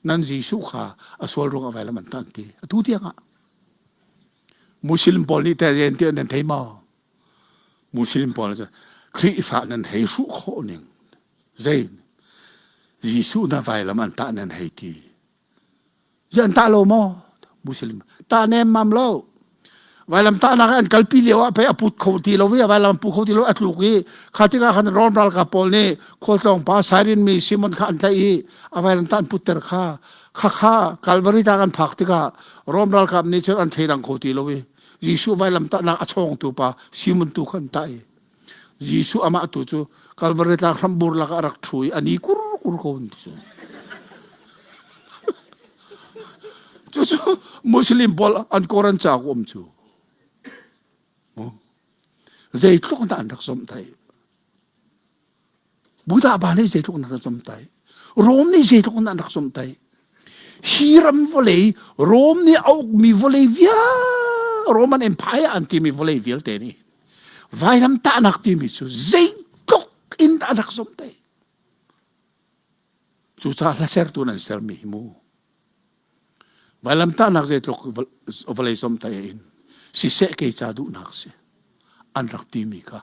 nan Jesuh kha a sual ruangah vailam an tah an ti. Atu tiangah Muslim pawl nih teh tiah nan thei maw? Muslim pawl cu Khrihfa nan hei hruh khawh ning zei Jesuh na vailam an tah nan hei ti. Ziah an tah lo maw? Muslim tah nemmam lo. Vailam tahnak an kalpi lio ah pei a put kho ti lo i vailam pu kho ti lo a tluk i kha tikah khan Rom ralkap pawl nih khualtlawng pa Sairin mi Simon kha an tlaih i a vailam tah an putter kha kha kha Calvary tlang an phak tikah Rom ralkap nih cun an thleidang kho ti lo i Jesuh vailam tahnak a chawngtu pa Simon tu kha an tah i Jesuh amah tu cu Kalvari tlang hrambur lakah a rak ṭhu i a ni kur kur ko an ti cu. Cucu Muslim pawl an Koran ca ku um cu. Zeitluk dah an rak zomhtaih. Buddha ba nih zeitluk an rak zomhtaih. Rom nih zeitluk an rak zomhtaih. Hi ram vawlei Rom nih a ukmi vawlei vial Roman Empire an timi vawlei vialte nih vailam tahnak timi cu zeitluk in dah an rak zomhtaih. Cucaah hlasertu nan sermi hi mu. Vailamtahnak zeitluk vawlei zomhtaih in siseh kei ca duhnak si an rak timi kha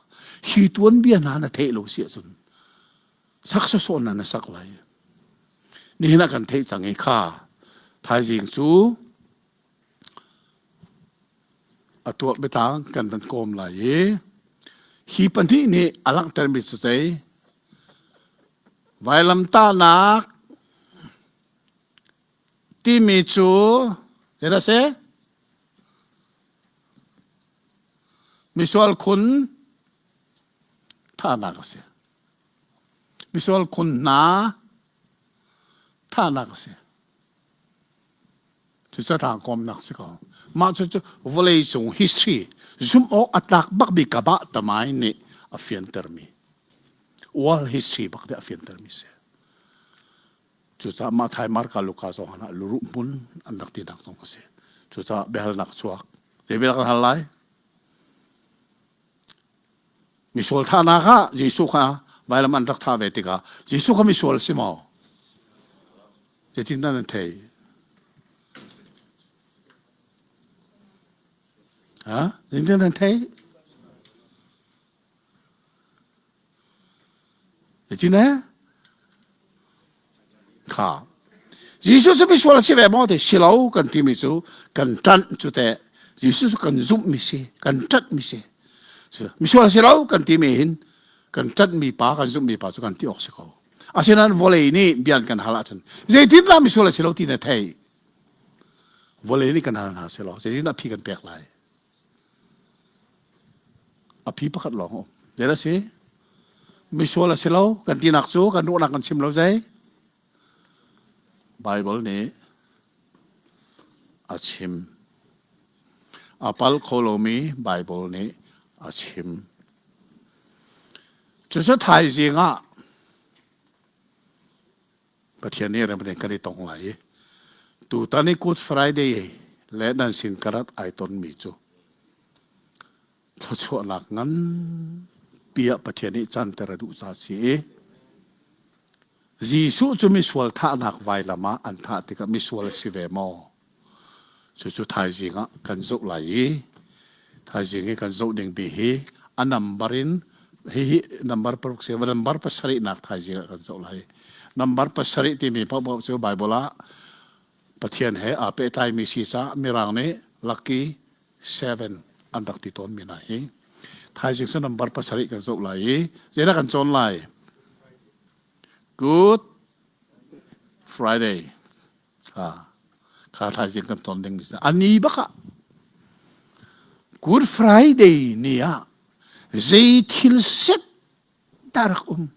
hi tuanbia hna na theih lo si ahcun sak sawsawh na na sak lai. Nihin ah kan theih cang i kha thaizing cu a tuah biatlang kan van kawm lai i hi pahnih nih a langhtermi cu tei vailamtahnak timi cu zeidah si? Misual khun thahnak a si. Misual khun hna thahnak a si. Cucu tlangkawmnak si ko. Mah cucu vawlei cung history zumh awk a tlak bak mi kabah tamai nih a fiantermi world history bak nih a fiantermi si. Cucaah Mathai, Marka, Luka zong ah luruh hmun an rak tinak zong a si. Cucaah biahalnak chuak. Zei bia kan hal lai? Misual thahnak ah Jesuh kha vailam an rak thah ve tikah Jesuh kha misual si maw? Zeitindah nan theih? Ha? Zeitindah nan theih? Zeitin Kha. Jesuh cu misual a si ve maw ti si lo kan timi cu kan ṭanh cu teh Jesuh cu kan zumhmi si kan ṭanhmi si misual a si lo kan timi hin kan ṭanhmi pa kan zumhmi pa cu kan ti awk si ko asinain vawlei nih bia an kan hal ahcun zeitindah misual a si lo ti na theih vawlei nih kan hal hna selaw zeitindah phi kan pek lai A phi pakhat lawng a um. Zei a si? Misual a si lo kan tinak cu kan ruahnak kan chim lo zei? Bible nih a chim. A pal kho lomi Bible nih a chim. Cucu thaizing ah Pathian nih rem kan i tong lai i tutan i Good Friday le nan sin karat ai tonmi cu thluachuahnak nganpi ah Pathian nih canter a duh ca si i Jesuh cu misual thahnak vailam ah an thah tikah misual a si ve maw? Cucu thaizing ah kan zoh lai i thaizing i kan zoh ding bi hi a number in hihi number paruk si number pasarih nak thaizing ah kan zoh lai. Number pasarih timi paohpaoh cu Bible ah Pathian he aa pehtlaimi si caah Mirang nih lucky seven an rak ti tawn mi hna hi. Thaizing cu number pasarih kan zoh lai i zeidah kan cawn lai? Good Friday. Ha. Kha thaizing kan cawn ding mi si. Ani bak ah Good Friday ni ah zei thil set dah rak um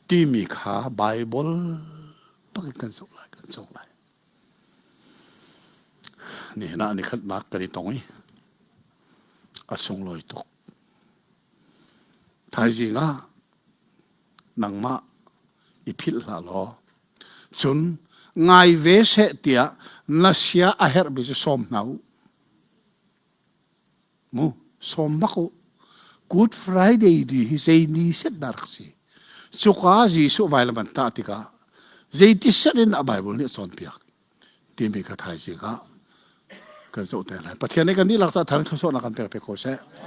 timi kha Bible bak in kan zoh lai kan cawng lai. Nihin ah nikhatnak kan i tong i a sunglawi tuk. Thaizing ah nangmah i philh hlah law cun ngai ve seh tiah na sia a herhmi cu sawm hna u. Mu sawm bak u. Good Friday ni hi zei ni set dah rak si. Cuka Jesuh vailam an tah tikah zeiti set in a Bible nih a cawnpiak timi kha thaizing ah kan zoh te lai. Pathian nih kan dihlak ca thar thluachuahnak kan pek pe ko seh.